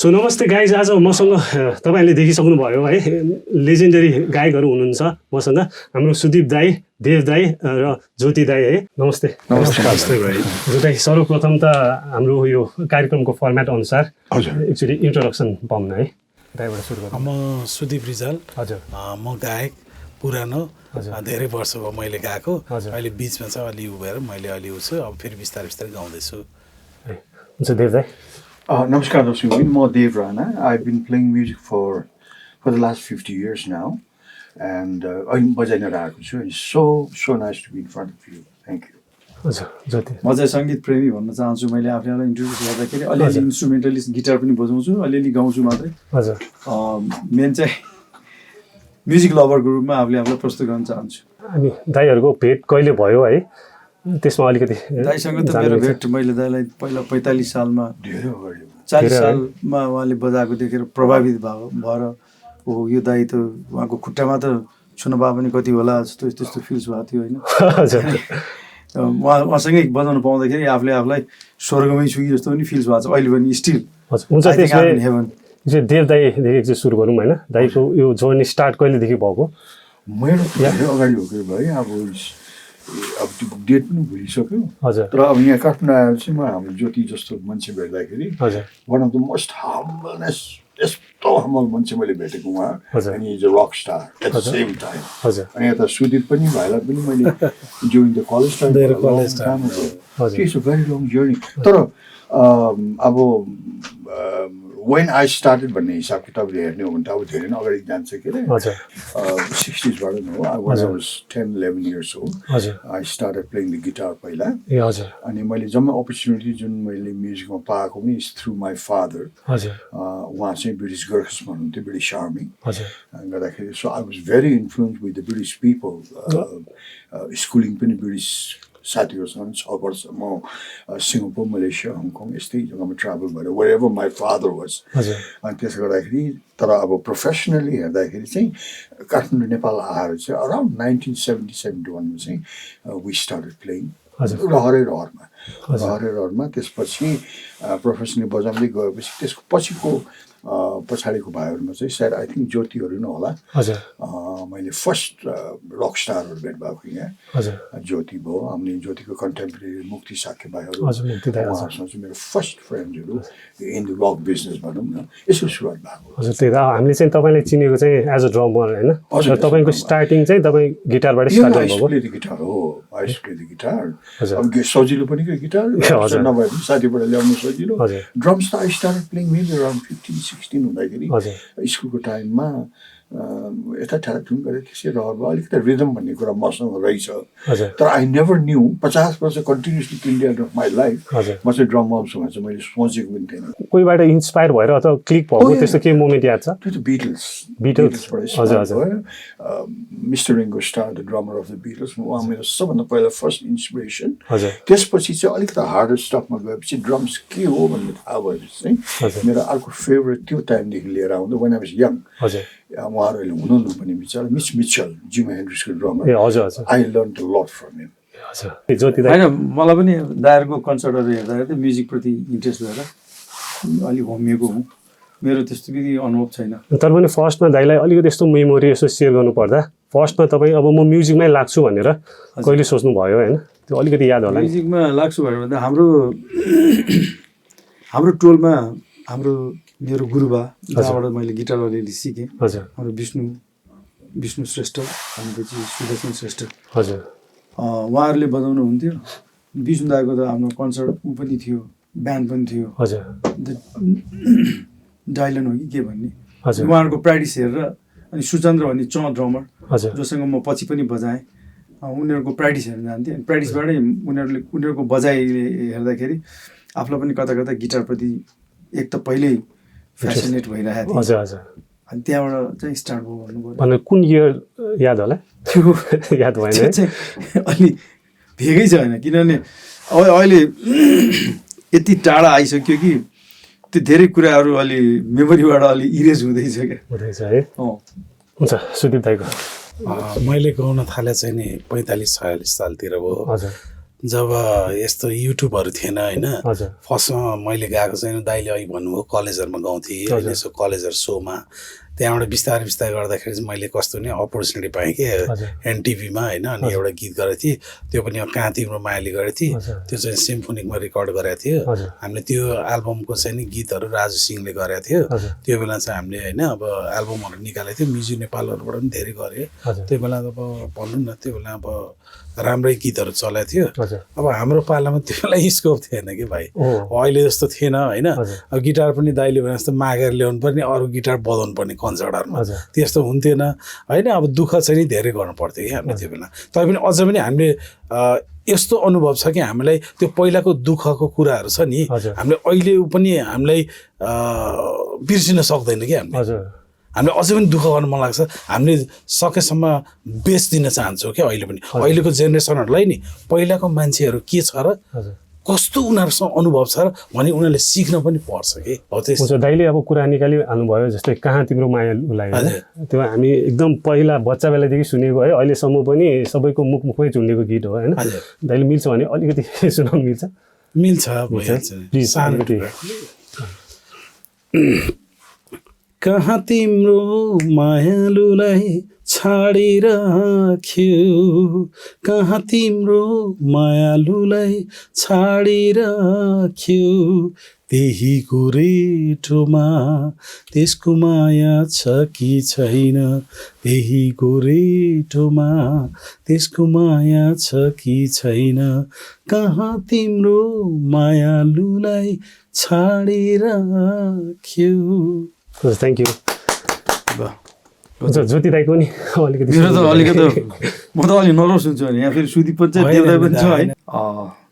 So नमस्ते guys, आज मसँग तपाईँले देखिसक्नुभयो है, लेजेन्डरी गायकहरू हुनुहुन्छ मसँग, हाम्रो सुदीप दाई, देव दाई र ज्योति दाई है। नमस्ते। नमस्कार भाइ। ज्योति दाई, सर्वप्रथम त हाम्रो यो कार्यक्रमको फर्मेट अनुसार एक्चुअली इन्ट्रोडक्सन पाउन है, दाइबाट सुरु गरौँ। म सुदीप रिजाल। हजुर। म गायक पुरानो, धेरै वर्ष भयो मैले गाएको, अहिले बिचमा चाहिँ अलि उ भएर मैले अलि उ छु, अब फेरि बिस्तारै बिस्तारै गाउँदैछु। हुन्छ देव दाई। Namaskar, I'm Dev Rana. I've been playing music for the last 50 years now, and I'm bajana raheko छु. It's so nice to be in front of you. Thank you. हजुर ज्योति। म चाहिँ सङ्गीत प्रेमी भन्न चाहन्छु। मैले आफैलाई इन्ट्रोड्युस गर्दाखेरि अलिअलि इन्स्ट्रुमेन्टलिस्ट गिटार पनि बजाउँछु, अलिअलि गाउँछु मात्रै। हजुर। मेन चाहिँ म्युजिक लभरको रूपमा आफूलाई प्रस्तुत गर्न चाहन्छु। अनि दाइहरूको भेट कहिले भयो है, त्यसमा अलिकति। दाइसँग त मेरो भेट मैले दाइलाई पहिला 45 सालमा 40 सालमा उहाँले बजाएको देखेर प्रभावित भएर ओ यो दाइ त उहाँको खुट्टामा त छुन पाए पनि कति होला जस्तो त्यस्तो फिल्स भएको थियो होइन। उहाँसँगै बजाउनु पाउँदाखेरि आफूलाई स्वर्गमै छु कि जस्तो पनि फिल्स भएको छ अहिले पनि स्टिल। हुन्छ, त्यसमा देव दाइदेखि चाहिँ सुरु गरौँ होइन। दाइको यो जर्नी स्टार्ट कहिलेदेखि भएको? मेरो अगाडि हो कि भाइ, अब त्यो डेट पनि भुलिसक्यो। हजुर। तर अब यहाँ काठमाडौँ आएर चाहिँ म हाम्रो ज्योति जस्तो मान्छे भेट्दाखेरि one of the most humbleness, यस्तो हम्बल मान्छे मैले भेटेको उहाँ, अनि is a rock star at the same time. अनि यता सुदीप पनि भाइलाई पनि मैले during the college time, it's a very long journey. तर अब when I started भन्ने हिसाब किताबले हेर्ने हो भने त अब धेरै नै अगाडि जान्छ के अरे 60s बाट नै हो when I was 10-11 years old I started playing the guitar पहिला अनि मैले जम्मै अपर्च्युनिटी जुन मैले म्युजिकमा पाएको पनि is through my father उहाँ चाहिँ ब्रिटिस गोर्खासमा हुनुहुन्थ्यो ब्रिटिस आर्मी गर्दाखेरि so I was very influenced with the British people schooling पनि ब्रिटिस साथीहरूसँग 6 वर्ष म सिङ्गापुर मलेसिया हङकङ यस्तै जग्गामा ट्राभल भएर wherever my father was अनि त्यसले गर्दाखेरि तर अब प्रोफेसनली हेर्दाखेरि चाहिँ काठमाडौँ नेपाल आएर चाहिँ अराउन्ड 1970-71 मा चाहिँ we started playing रहरमा त्यसपछि प्रोफेसनली बजाउँदै गएपछि त्यसको पछिको पछाडिको भाइहरूमा चाहिँ सायद आई थिङ्क ज्योतिहरू नै होला मैले फर्स्ट रक स्टारहरू भेट भएको यहाँ ज्योति भयो हामीले ज्योतिको कन्टेम्पोरेरी मुक्ति साक्य भाइहरू उहाँहरूसँग चाहिँ मेरो फर्स्ट फ्रेन्ड्सहरू इन द रक बिजनेस भनौँ न यसो सुरुवात भएको हजुर त्यही त हामीले चाहिँ तपाईँलाई चिनेको चाहिँ एज अ ड्रमर होइन तपाईँको स्टार्टिङ चाहिँ तपाईँ गिटारबाट स्टार्ट गर्नुभयो गिटार हो आई प्ले द गिटार अब सजिलो पनि के गिटार नभए पनि साथीबाट ल्याउनु सजिलो ड्रम्स त I started playing maybe around 15-16 हुँदाखेरि स्कुलको टाइममा यता ठ्याराठुन गरेर त्यसै रहर भयो अलिकति रिदम भन्ने कुरा मसँग रहेछ तर आई नेभर न्यू 50 वर्ष continuously India of my life म चाहिँ ड्रम आउँछु भनेर चाहिँ मैले सोचेको पनि थिएन कोहीबाट इन्सपायर भएर अथवा क्लिक भएको त्यस्तो केही मोमेन्ट याद छ त्यो त बिटल्सबाट mister Ringo Starr the drummer of the Beatles उहाँ मेरो सबभन्दा पहिला फर्स्ट इन्सपिरेसन त्यसपछि चाहिँ अलिकति हार्डर स्टफमा गएपछि ड्रम्स के हो भन्ने थाहा भएपछि चाहिँ मेरो अर्को फेभरेट त्यो टाइमदेखि लिएर आउँदा वान आई वाज यङ उहाँहरू अहिले हुनुहुन्न पनि बिचरा मिच मिचल जिम हेन्ड्रिक्सको drummer I learn to lot from him होइन मलाई पनि दायरको कन्सर्टहरू हेर्दाखेरि चाहिँ म्युजिकप्रति इन्ट्रेस्ट भएर अलिक होमिएको हुँ मेरो त्यस्तो पनि अनुभव छैन तर पनि फर्स्टमा दाइलाई अलिकति यस्तो मेमोरी यसो सेयर गर्नुपर्दा फर्स्टमा तपाईँ अब म म्युजिकमै लाग्छु भनेर कहिले सोच्नुभयो होइन त्यो अलिकति याद होला म्युजिकमा लाग्छु भनेर भन्दा हाम्रो टोलमा हाम्रो मेरो गुरुबा जहाँबाट मैले गिटार अलिअलि सिकेँ हाम्रो विष्णु श्रेष्ठ भनेपछि सुदर्शन श्रेष्ठ उहाँहरूले बजाउनु हुन्थ्यो विष्णु दाको त हाम्रो कन्सर्ट ऊ पनि थियो ब्यान्ड पनि थियो डाइलन हो कि के भन्ने उहाँहरूको प्र्याक्टिस हेरेर अनि सुचन्द्र भन्ने ड्रमर जोसँग म पछि पनि बजाएँ उनीहरूको प्र्याक्टिस हेर्न जान्थेँ अनि प्र्याक्टिसबाटै उनीहरूको बजाइले हेर्दाखेरि आफूलाई पनि कता कता गिटारप्रति एक त पहिल्यै फेसिनेट भइरहेको थियो अनि त्यहाँबाट चाहिँ स्टार्ट भयो भन्नुभयो कुन इयर याद होला त्यो याद भएन चाहिँ अलि भेगै छ होइन किनभने अहिले यति टाढा आइसक्यो कि त्यो धेरै कुराहरू अलि मेमोरीबाट अलि इरेज हुँदैछ क्या है हुन्छ सुदीप दाइको मैले गाउन थाले चाहिँ नि 45-46 सालतिर हो जब यस्तो युट्युबहरू थिएन होइन फर्स्टमा मैले गएको चाहिँ दाइले अघि भन्नुभयो कलेजहरूमा गाउँथेँ होइन यसो कलेजहरू सोमा त्यहाँबाट बिस्तारै गर्दाखेरि चाहिँ मैले कस्तो नि अपर्च्युनिटी पाएँ कि एनटिभीमा होइन अनि एउटा गीत गरेको थिएँ त्यो पनि कहाँ तिम्रो मायाले गरेको थिएँ त्यो चाहिँ सिम्फोनिकमा रेकर्ड गरेको थियो हामीले त्यो एल्बमको चाहिँ नि गीतहरू राजु सिंहले गरेको थियो त्यो बेला चाहिँ हामीले होइन अब एल्बमहरू निकालेको थियो म्युजिक नेपालहरूबाट पनि धेरै गऱ्यो त्यो बेला अब भनौँ न त्यो बेला अब राम्रै गीतहरू चलाएको थियो अब हाम्रो पालामा त्यो बेला स्कोप थिएन कि भाइ अहिले जस्तो थिएन होइन अब गिटार पनि दाइले भने जस्तो मागेर ल्याउनु पर्ने अरू गिटार बजाउनु पर्ने कन्सर्टहरूमा त्यस्तो हुन्थेन होइन अब दुःख चाहिँ नि धेरै गर्नु पर्थ्यो कि हामीले त्यो बेला तैपनि अझ पनि हामीले यस्तो अनुभव छ कि हामीलाई त्यो पहिलाको दुःखको कुराहरू छ नि हामीले अहिले पनि हामीलाई बिर्सिन सक्दैन कि हामीले अझै पनि दुःख गर्नु मन लाग्छ हामीले सकेसम्म बेच दिन चाहन्छौँ क्या अहिले पनि अहिलेको जेनेरेसनहरूलाई नि पहिलाको मान्छेहरू के छ र कस्तो उनीहरूसँग अनुभव छ र भने उनीहरूले सिक्न पनि पर्छ कि हो त्यसो दाइले अब कुरा निकालिहाल्नुभयो जस्तै कहाँ तिम्रो माया लाग्यो त्यो हामी एकदम पहिला बच्चा बेलादेखि सुनेको है अहिलेसम्म पनि सबैको मुखमै झुन्डेको गीत हो होइन दाइले मिल्छ भने अलिकति सुनाउनु मिल्छ कहाँ तिम्रो मायालुलाई छाडिराख्यो कहाँ तिम्रो मायालुलाई छाडिराख्यो त्यही गोरेटोमा त्यसको माया छ कि छैन त्यही गोरेटोमा त्यसको माया छ कि छैन कहाँ तिम्रो मायालुलाई छाडेर राख्यो। Thank you. ज्योति दाईको नि अलिकति मेरो त अलिकति म त अलिक नर्भस हुन्छु भने यहाँ फेरि सुदीप पनि छ देवदाई पनि छ होइन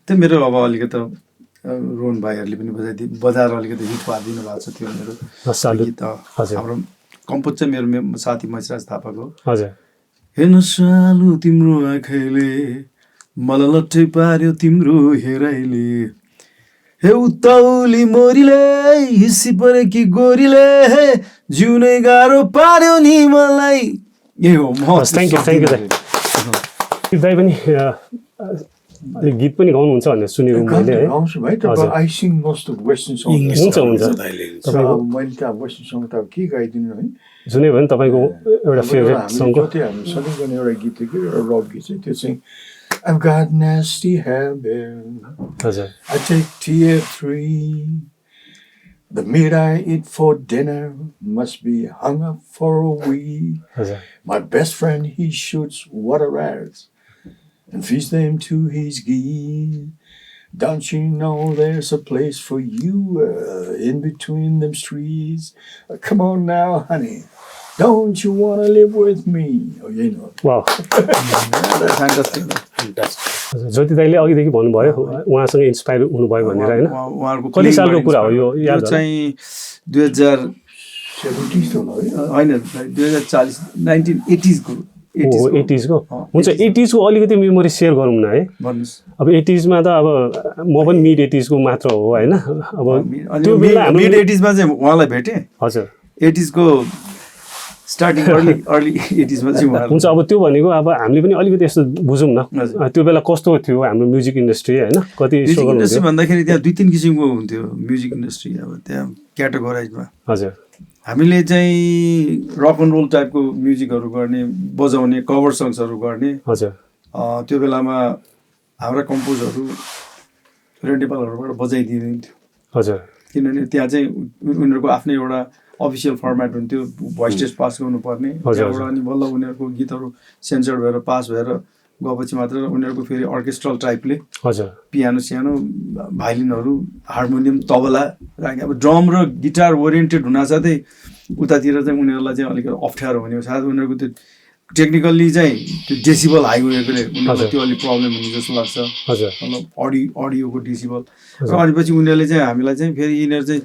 त्यो मेरो अब अलिकति रोहन भाइहरूले पनि बजाएर अलिकति हिट पारिदिनु भएको छ त्यो मेरो गीत हाम्रो कम्पोज चाहिँ मेरो साथी मैसराज थापाको। हजुर। हेर्न सालु तिम्रो आँखाले मलाई लट्ठै पार्यो तिम्रो हेराइले हे उताउली मोरीले हिस्सी परेकी गोरीले जिउनै गाह्रो पार्यो नि मलाई। यही हो। थ्याङ्क यू दाई पनि गीत पनि गाउनुहुन्छ भनेर सुनेको मैले है। गाउँछु भाइ तपाईँ I sing most of western song. हुन्छ हुन्छ। मैले त वेस्टर्न सङ त के गाइदिनु है जुनै भयो नि तपाईँको एउटा फेभरेट सङको हामी सधैँ गर्ने एउटा गीत थियो कि एउटा रक गीत चाहिँ त्यो चाहिँ I've got nasty habits. I take TF3. The meat I eat for dinner must be hung up for a week. My best friend, he shoots water rats and feeds them to his geese. Don't you know there's a place for you in between them trees? Come on now, honey. Don't you want to live with me? Oh, you know. Wow. Fantastic. ज्योति दाइले अघिदेखि भन्नुभयो उहाँसँग inspire हुनुभयो भनेर होइन उहाँहरुको कति सालको कुरा हो यो याद चाहिँ 2070 होइन 2040 1980s को 80s को हुन्छ 80s को अलिकति मेमोरी सेयर गरौँ न है भन्नुस् अब 80s मा त अब म पनि मिड 80s को मात्र हो हैन अब त्यो बेला मिड 80s मा चाहिँ उहाँलाई भेटे हजुर 80s को स्टार्टिङ अर्ली 80s मा चाहिँ उहाँ हुन्छ अब त्यो भनेको अब हामीले पनि अलिकति यस्तो बुझौँ न त्यो बेला कस्तो थियो हाम्रो म्युजिक इन्डस्ट्री हैन कति स्ट्रगल इन्डस्ट्री भन्दाखेरि त्यहाँ दुई तीन किसिमको हुन्थ्यो म्युजिक इन्डस्ट्री अब त्यहाँ क्याटेगोराइजमा हजुर हामीले चाहिँ रक एन्ड रोल टाइपको म्युजिकहरू गर्ने बजाउने कभर सङ्ग्सहरू गर्ने हजुर त्यो बेलामा हाम्रा कम्पोजहरू रेन्टेबलहरूबाट बजाइदिन्थ्यो हजुर किनभने त्यहाँ चाहिँ उनीहरूको आफ्नै एउटा अफिसियल फर्मेट हुन्थ्यो भोइस टेस्ट पास गर्नुपर्ने त्यहाँबाट अनि बल्ल उनीहरूको गीतहरू सेन्सर भएर पास भएर गएपछि मात्र उनीहरूको फेरि अर्केस्ट्रल टाइपले हजुर पियानो सियानो भाइलिनहरू हार्मोनियम तबला राखे अब ड्रम र गिटार ओरिएन्टेड हुनासाथै उतातिर चाहिँ उनीहरूलाई चाहिँ अलिकति अप्ठ्यारो हुने साथ उनीहरूको त्यो टेक्निकल्ली चाहिँ त्यो डेसिबल हाई गएकोले उनीहरूलाई त्यो अलिक प्रब्लम हुने जस्तो लाग्छ मतलब अडियोको डेसिबल र अनिपछि उनीहरूले चाहिँ हामीलाई चाहिँ फेरि यिनीहरू चाहिँ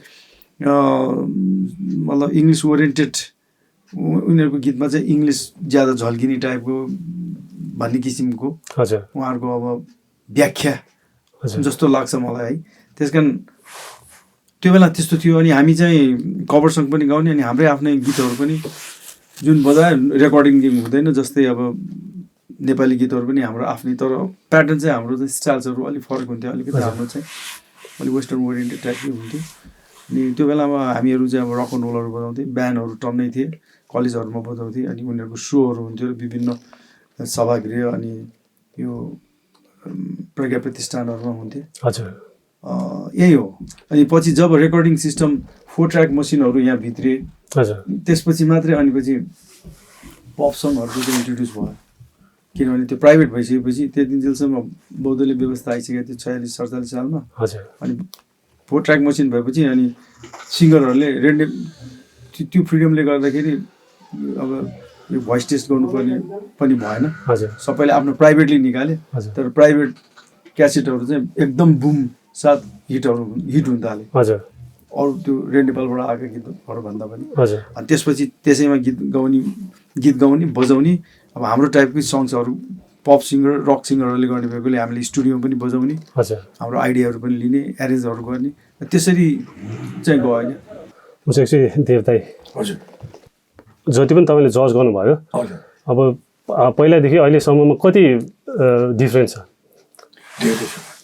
मतलब इङ्ग्लिस ओरिएन्टेड उनीहरूको गीतमा चाहिँ इङ्ग्लिस ज्यादा झल्किने टाइपको भन्ने किसिमको उहाँहरूको अब व्याख्या जस्तो लाग्छ मलाई है त्यस कारण त्यो बेला त्यस्तो थियो अनि हामी चाहिँ कभर सङ पनि गाउने अनि हाम्रै आफ्नै गीतहरू पनि जुन बजाए रेकर्डिङ हुँदैन जस्तै अब नेपाली गीतहरू पनि हाम्रो आफ्नै तर प्याटर्न चाहिँ हाम्रो चाहिँ स्टाइल्सहरू अलिक फरक हुन्थ्यो अलिकति हाम्रो चाहिँ अलिक वेस्टर्न ओरिएन्टेड टाइपकै हुन्थ्यो अनि त्यो बेलामा हामीहरू चाहिँ अब रक एन्ड रोलहरू बजाउँथ्यौँ ब्यान्डहरू टन्नै थिए कलेजहरूमा बजाउँथेँ अनि उनीहरूको सोहरू हुन्थ्यो विभिन्न सभागृह अनि यो प्रज्ञा प्रतिष्ठानहरूमा हुन्थे हजुर यही हो अनि पछि जब रेकर्डिङ सिस्टम 4 ट्र्याक मसिनहरू यहाँ भित्रिए हजुर त्यसपछि मात्रै अनि पछि पप सङहरूको चाहिँ इन्ट्रोड्युस भयो किनभने त्यो प्राइभेट भइसकेपछि त्यति दिनसम्म बौद्धले व्यवस्था आइसकेको थियो 46-47 सालमा हजुर अनि 4 ट्र्याक मसिन भएपछि अनि सिङ्गरहरूले रेन्डे त्यो फ्रिडमले गर्दाखेरि अब यो भोइस टेस्ट गर्नुपर्ने पनि भएन सबैले आफ्नो प्राइभेटली निकाले तर प्राइभेट क्यासेटहरू चाहिँ एकदम बुम साथ हिट हुन थाले अरू त्यो रेन्डेबलबाट आएको गीतहरू भन्दा पनि अनि त्यसपछि त्यसैमा गीत गाउने बजाउने अब हाम्रो टाइपकै सङ्ग्सहरू पप सिङ्गर रक सिङ्गरहरूले गर्ने भएकोले हामीले स्टुडियोमा पनि बजाउने हाम्रो आइडियाहरू पनि लिने एरेन्जहरू गर्ने त्यसरी चाहिँ गयो होइन देवदाई हजुर जति पनि तपाईँले जज गर्नुभयो अब पहिलादेखि अहिलेसम्ममा कति डिफ्रेन्स छ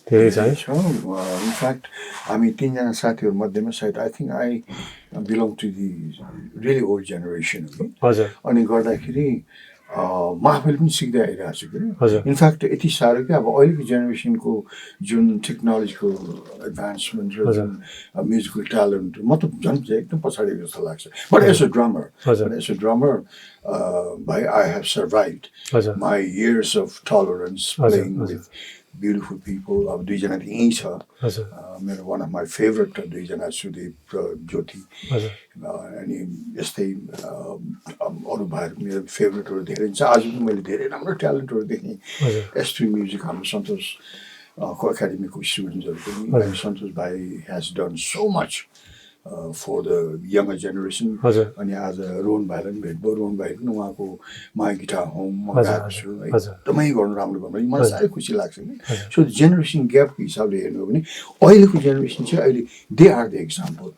धेरै छ है इनफ्याक्ट हामी 3 जना साथीहरू मध्येमा सायद I think I belong to the really old generation हजुर अनि गर्दाखेरि म आफैले पनि सिक्दै आइरहेको छु हजुर। कि इनफ्याक्ट यति साह्रो कि अब अहिलेको जेनेरेसनको जुन टेक्नोलोजीको एडभान्समेन्ट र जुन म्युजिकल ट्यालेन्ट म त झन् एकदम पछाडि जस्तो लाग्छ बट एज अ ड्रमर भाइ I have survived my years of tolerance playing with beautiful people अब दुईजना यहीँ छ मेरो वान अफ माई फेभरेट दुईजना सुदीप र ज्योति अनि यस्तै अरू भाइहरू मेरो फेभरेटहरू धेरै छ आज पनि मैले धेरै राम्रो ट्यालेन्टहरू देखेँ एसट्री म्युजिक हाम्रो सन्तोष को एकाडेमीको स्टुडेन्ट्सहरू पनि सन्तोष भाइ has done so much for the younger generation अनि आज रोहन भाइलाई पनि भेट भयो रोहन भाइ पनि उहाँको माई गिटार होम म गएको छु है एकदमै गर्नु राम्रो गर्नु मलाई साह्रै खुसी लाग्छ कि सो जेनेरेसन ग्यापको हिसाबले हेर्नु हो भने अहिलेको जेनेरेसन चाहिँ अहिले दे आर द एक्जाम्पल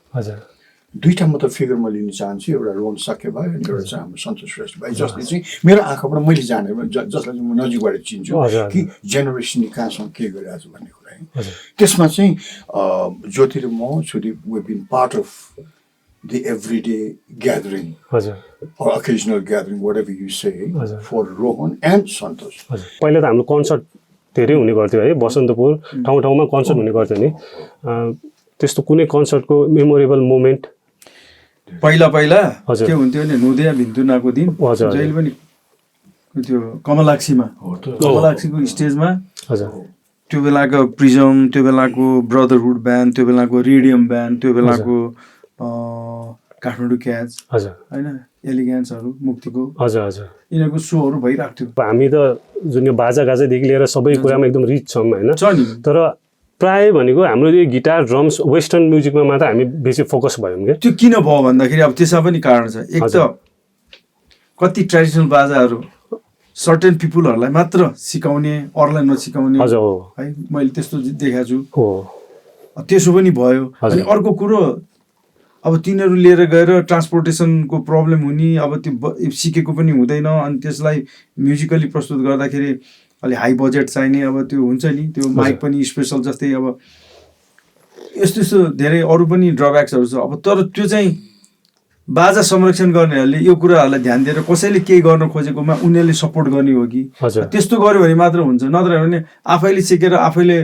दुईवटा म त फिगर म लिन चाहन्छु एउटा रोहन सक्य भयो अनि एउटा चाहिँ हाम्रो सन्तोष श्रेष्ठ भाइ जसले चाहिँ मेरो आँखाबाट मैले जाने जसलाई चाहिँ म नजिकबाट चिन्छु कि जेनेरेसनले कहाँसम्म के गरिरहेको छु भन्ने कुरा है त्यसमा चाहिँ ज्योति र म Sudip we been part of the everyday gathering or occasional gathering whatever you say for Rohan and Santosh पहिला त हाम्रो कन्सर्ट धेरै हुने गर्थ्यो है बसन्तपुर ठाउँ ठाउँमा कन्सर्ट हुने गर्थ्यो नि त्यस्तो कुनै कन्सर्टको मेमोरेबल मोमेन्ट पहिला के हुन्थ्यो भने नुदिया भिन्तुनाको दिन जहिले पनि त्यो कमलाक्षीको स्टेजमा त्यो बेलाको प्रिजम त्यो बेलाको ब्रदरहुड ब्यान्ड त्यो बेलाको रेडियम ब्यान्ड त्यो बेलाको काठमाडौँ क्याच होइन एलिगेन्सहरू मुक्तिको यिनीहरूको सोहरू भइरहेको थियो हामी त जुन यो बाजागाजादेखि लिएर सबै कुरामा एकदम रिच छौँ होइन तर प्राय भनेको हाम्रो यो गिटार ड्रम्स वेस्टर्न म्युजिकमा मात्र हामी बेसी फोकस भयौँ क्या त्यो किन भयो भन्दाखेरि अब त्यसमा पनि कारण छ एक त कति ट्रेडिसनल बाजाहरू सर्टेन पिपुलहरूलाई मात्र सिकाउने अरूलाई नसिकाउने है मैले त्यस्तो देखाएको छु त्यसो पनि भयो अनि अर्को कुरो अब तिनीहरू लिएर गएर ट्रान्सपोर्टेसनको प्रब्लम हुने अब त्यो सिकेको पनि हुँदैन अनि त्यसलाई म्युजिकली प्रस्तुत गर्दाखेरि अलि हाई बजेट चाहिने अब त्यो हुन्छ नि त्यो माइक पनि स्पेसल जस्तै अब यस्तो यस्तो धेरै अरू पनि ड्रब्याक्सहरू छ अब तर त्यो चाहिँ बाजा संरक्षण गर्नेहरूले यो कुराहरूलाई ध्यान दिएर कसैले केही गर्न खोजेकोमा उनीहरूले सपोर्ट गर्ने हो कि त्यस्तो गर्यो भने मात्र हुन्छ नत्र भने आफैले सिकेर आफैले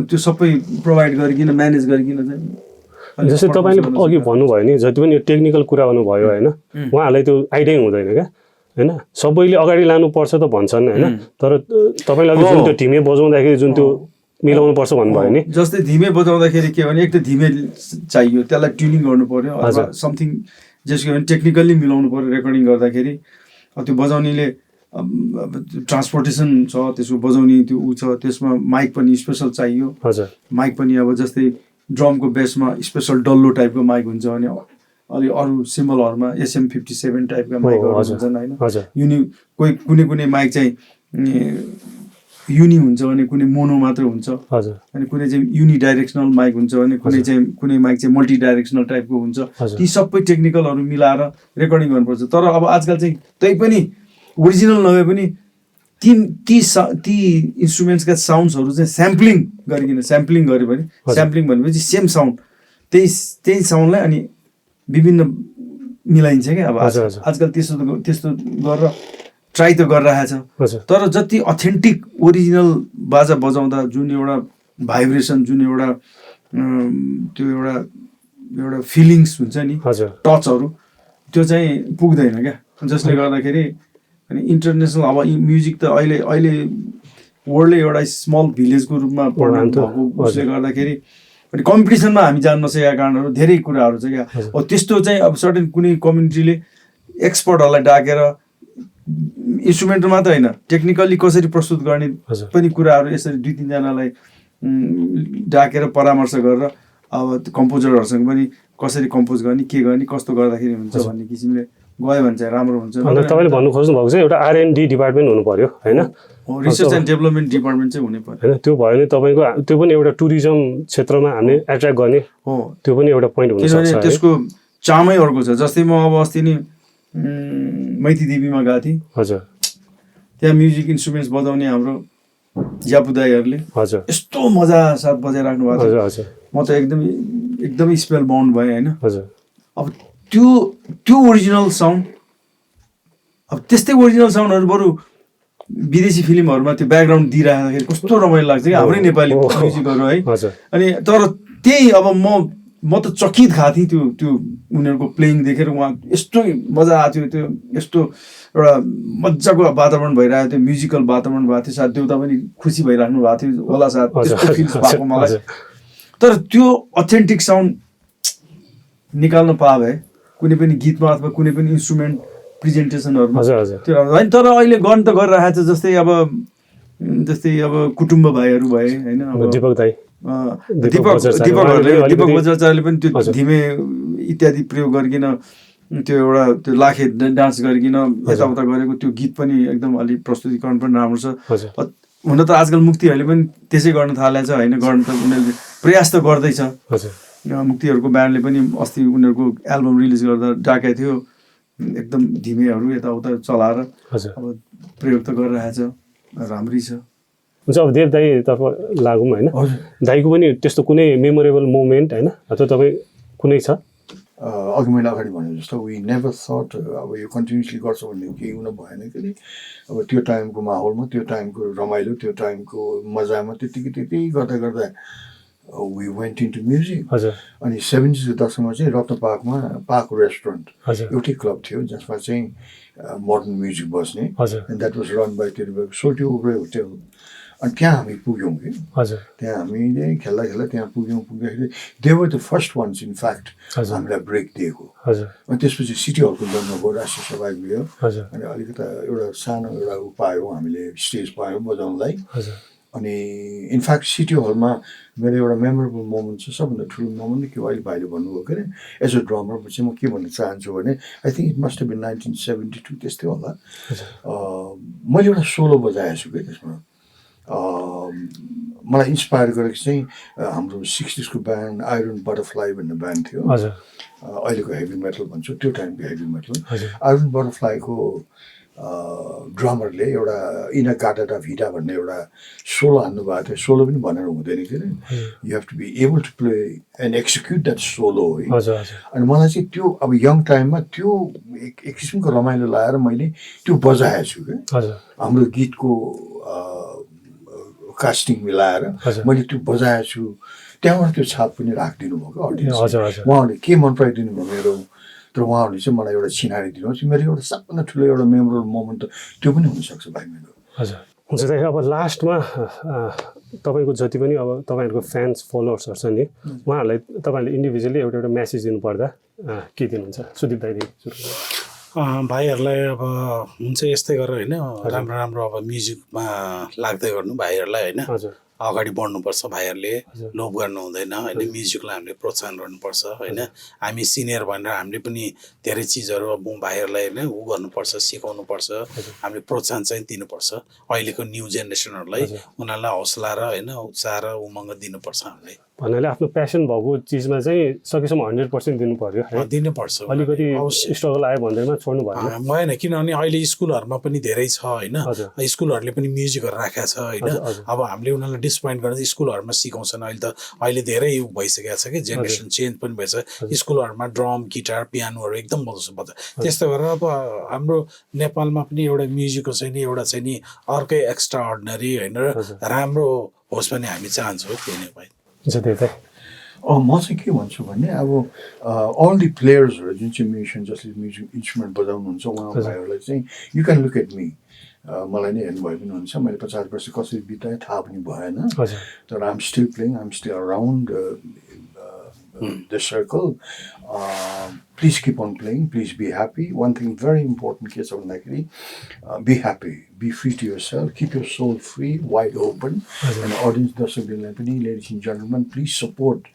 त्यो सबै प्रोभाइड गरिकन म्यानेज गरिकन चाहिँ जस्तै तपाईँले अघि भन्नुभयो नि जति पनि टेक्निकल कुरा गर्नुभयो होइन उहाँहरूलाई त्यो आइडिया हुँदैन क्या होइन सबैले अगाडि लानुपर्छ त भन्छन् होइन तर तपाईँले अघि जुन त्यो ढिमे बजाउँदाखेरि जुन त्यो मिलाउनु पर्छ भन्नुभयो नि जस्तै धिमे बजाउँदाखेरि के भने एक त धिमे चाहियो त्यसलाई ट्युनिङ गर्नु पर्यो अथवा समथिङ जसको भने टेक्निकल्ली मिलाउनु पर्यो रेकर्डिङ गर्दाखेरि त्यो बजाउनेले ट्रान्सपोर्टेसन छ त्यसको बजाउने त्यो ऊ छ त्यसमा माइक पनि स्पेसल चाहियो माइक पनि अब जस्तै ड्रमको बेसमा स्पेसल डल्लो टाइपको माइक हुन्छ अनि अलि अरू सिम्बलहरूमा SM57 टाइपका माइकहरू हुन्छन् होइन युनि कुनै माइक चाहिँ युनि हुन्छ भने कुनै मोनो मात्र हुन्छ अनि कुनै चाहिँ युनि डाइरेक्सनल माइक हुन्छ भने कुनै माइक चाहिँ मल्टी डाइरेक्सनल टाइपको हुन्छ ती सबै टेक्निकलहरू मिलाएर रेकर्डिङ गर्नुपर्छ तर अब आजकल चाहिँ त्यही पनि ओरिजिनल नभए पनि ती इन्स्ट्रुमेन्ट्सका साउन्ड्सहरू चाहिँ स्याम्पलिङ गऱ्यो भने स्याम्पलिङ भनेपछि सेम साउन्ड त्यही साउन्डलाई अनि विभिन्न मिलाइन्छ क्या अब आजकल त्यस्तो गरेर ट्राई त गरिरहेको छ तर जति अथेन्टिक ओरिजिनल बाजा बजाउँदा जुन एउटा भाइब्रेसन जुन एउटा त्यो एउटा फिलिङ्स हुन्छ नि टचहरू त्यो चाहिँ पुग्दैन क्या जसले गर्दाखेरि अनि इन्टरनेसनल अब म्युजिक त अहिले वर्ल्डले एउटा स्मल भिलेजको रूपमा परिणत भएको उसले गर्दाखेरि अनि कम्पिटिसनमा हामी जान नसकेका कारणहरू धेरै कुराहरू छ क्या त्यस्तो चाहिँ अब सर्टेन कुनै कम्युनिटीले एक्सपर्टहरूलाई डाकेर इन्स्ट्रुमेन्ट मात्र होइन टेक्निकल्ली कसरी प्रस्तुत गर्ने पनि कुराहरू यसरी 2-3जनालाई डाकेर परामर्श गरेर अब कम्पोजरहरूसँग पनि कसरी कम्पोज गर्ने के गर्ने कस्तो गर्दाखेरि हुन्छ भन्ने किसिमले गयो भने चाहिँ राम्रो हुन्छ तपाईँले भन्नु खोज्नु भएको चाहिँ एउटा R&D डिपार्टमेन्ट हुनु पर्यो होइन रिसर्च एन्ड डेभलपमेन्ट डिपार्टमेन्ट चाहिँ हुनै पर्यो होइन त्यो भयो भने तपाईँको त्यो पनि एउटा टुरिज्म क्षेत्रमा हामीले एट्र्याक्ट गर्ने हो त्यो पनि एउटा पोइन्ट हुनसक्छ त्यसको चामै अर्को छ जस्तै म अब अस्ति नि मैती देवीमा गएको थिएँ त्यहाँ म्युजिक इन्स्ट्रुमेन्ट्स बजाउने हाम्रो ज्यापु दाइहरूले यस्तो मजा साथ बजाइराख्नु भएको थियो म त एकदमै स्पेल बाउन्ड भएँ होइन अब त्यो ओरिजिनल साउन्ड अब त्यस्तै ओरिजिनल साउन्डहरू बरु विदेशी फिल्महरूमा त्यो ब्याकग्राउन्ड दिइराख्दाखेरि कस्तो रमाइलो लाग्छ कि हाम्रै नेपाली म्युजिकहरू है। अनि तर त्यही अब म त चकित खाएको थिएँ त्यो उनीहरूको प्लेइङ देखेर। उहाँ यस्तो मजा आएको थियो, त्यो यस्तो एउटा मजाको वातावरण भइरहेको थियो, म्युजिकल वातावरण भएको थियो। सायद देउता पनि खुसी भइराख्नु भएको थियो होला सायद, त्यस्तो फिल भएको मलाई। तर त्यो अथेन्टिक साउन्ड निकाल्न पाए भए कुनै पनि गीतमा अथवा कुनै पनि इन्स्ट्रुमेन्ट प्रेजेन्टेसनहरूमा त्यो होइन। तर अहिले गर्न त गरिरहेको छ, जस्तै अब कुटुम्ब भाइहरू भए होइन, दीपक बज्राचार्यले पनि त्यो धिमे इत्यादि प्रयोग गरिकन त्यो एउटा त्यो लाखे डान्स गरिकन यताउता गरेको त्यो गीत पनि एकदम अलिक प्रस्तुतिकरण पनि राम्रो छ। हुन त आजकल मुक्तिहरूले पनि त्यसै गर्न थालेको छ होइन, गर्न त उनीहरूले प्रयास त गर्दैछ। मुक्तिहरूको ब्यान्डले पनि अस्ति उनीहरूको एल्बम रिलिज गर्दा डाकेको थियो, एकदम धिमेहरू यताउता चलाएर अब प्रयोग त गरिरहेछ, राम्रै छ। हुन्छ, अब देव दाईतर्फ लागौँ होइन। दाईको पनि त्यस्तो कुनै मेमोरेबल मोमेन्ट होइन अथवा तपाईँ कुनै छ? अघि मैले अगाडि भने जस्तो वी नेभर थट अब यो कन्टिन्युसली गर्छ भन्ने केही हुन भएन कि। अब त्यो टाइमको माहौलमा, त्यो टाइमको रमाइलो, त्यो टाइमको मजामा त्यति गर्दा वी वेन्ट इन्टु म्युजिक। अनि 70s को दशकमा चाहिँ रत्न पार्क रेस्टुरेन्ट एउटै क्लब थियो जसमा चाहिँ मोडर्न म्युजिक बस्ने, and that was run by Soaltee Oberoi hotel. अनि त्यहाँ हामी पुग्यौँ कि, त्यहाँ हामीले खेल्दा त्यहाँ पुग्दाखेरि they were the first ones in fact हामीलाई ब्रेक दिएको। अनि त्यसपछि सिटी हलको जन्म भयो, राष्ट्रिय सभा भयो, अनि अलिकता एउटा सानो एउटा पायौँ हामीले, स्टेज पायौँ बजाउनलाई। अनि इनफ्याक्ट सिटी हलमा मेरो एउटा मेमोरेबल मोमेन्ट छ, सबभन्दा ठुलो मोमेन्ट के हो अहिले भाइले भन्नुभयो के अरे एज अ ड्रमर चाहिँ म के भन्न चाहन्छु भने I think it must been 1972 त्यस्तै होला। मैले एउटा सोलो बजाएको छु कि त्यसमा। मलाई इन्सपायर गरेको चाहिँ हाम्रो 60s को ब्यान्ड आइरन बटरफ्लाई भन्ने ब्यान्ड थियो, अहिलेको हेभी मेटल भन्छौँ, त्यो टाइमको हेभी मेटल। आइरन बटरफ्लाईको ड्रमरले एउटा इना गाटा भिटा भन्ने एउटा सोलो हान्नु भएको थियो। सोलो पनि भनेर हुँदैन के अरे, you have to be able to play and execute that solo है। अनि मलाई चाहिँ त्यो अब यङ टाइममा त्यो एक किसिमको रमाइलो लगाएर मैले त्यो बजाएको छु क्या। हाम्रो गीतको कास्टिङ मिलाएर मैले त्यो बजाएको छु, त्यहाँबाट त्यो छाप पनि राखिदिनु भयो क्या अडियन्स। उहाँहरूले के मन पराइदिनु भयो मेरो, तर उहाँहरूले चाहिँ मलाई एउटा चिनारी दिनुहोस्। मेरो एउटा सबभन्दा ठुलो एउटा मेमोरेबल मोमेन्ट त त्यो पनि हुनसक्छ भाइ मेरो। हुन्छ दाइ, अब लास्टमा तपाईँको जति पनि अब तपाईँहरूको फ्यान्स फलोवर्सहरू छ नि, उहाँहरूलाई तपाईँहरूले इन्डिभिजुअली एउटा मेसेज दिनुपर्दा के दिनुहुन्छ? सुदीप दाइदेखि भाइहरूलाई अब हुन्छ यस्तै गरेर होइन, राम्रो अब म्युजिकमा लाग्दै गर्नु भाइहरूलाई होइन, अगाडि बढ्नुपर्छ भाइहरूले, लोभ गर्नु हुँदैन होइन। म्युजिकलाई हामीले प्रोत्साहन गर्नुपर्छ होइन। हामी सिनियर भनेर हामीले पनि धेरै चिजहरू अब भाइहरूलाई होइन ऊ गर्नुपर्छ, सिकाउनुपर्छ, हामीले प्रोत्साहन चाहिँ दिनुपर्छ। अहिलेको न्यू जेनेरेसनहरूलाई उनीहरूलाई हौसला र होइन उत्साह र उमङ्ग दिनुपर्छ हामीले। भन्नाले आफ्नो प्यासन भएको चिजमा चाहिँ सकेसम्म 100% दिनु पर्यो, दिनुपर्छ। अलिकति स्ट्रगल आयो भन्दैमा छोड्नु भएन, किनभने अहिले स्कुलहरूमा पनि धेरै छ होइन, स्कुलहरूले पनि म्युजिकहरू राखेको छ होइन। अब हामीले उनीहरूलाई डिसपोइन्ट गरेर स्कुलहरूमा सिकाउँछन्। अहिले धेरै भइसकेको छ कि जेनेरेसन चेन्ज पनि भएछ। स्कुलहरूमा ड्रम, गिटार, पियानोहरू एकदम बजाउँछ। त्यस्तो गरेर अब हाम्रो नेपालमा पनि एउटा म्युजिकको चाहिँ नि एउटा चाहिँ नि अर्कै एक्स्ट्रा अर्डिनरी होइन राम्रो होस् भने हामी चाहन्छौँ। त्यही नै भाइ। म चाहिँ के भन्छु भने अब अल दि प्लेयर्सहरू जुन चाहिँ म्युजिसियन जसले म्युजिक इन्स्ट्रुमेन्ट बजाउनुहुन्छ उहाँहरूलाई चाहिँ you can look at me. मलाई नै हेर्नुभयो पनि हुन्छ, मैले 50 वर्ष कसरी बिताएँ थाहा पनि भएन, तर I am still playing, I am still around the circle. Please keep on playing, please be happy. One thing very important case of Nakiri, be happy, be free to yourself, keep your soul free, wide open. And audience ladies and gentlemen, please support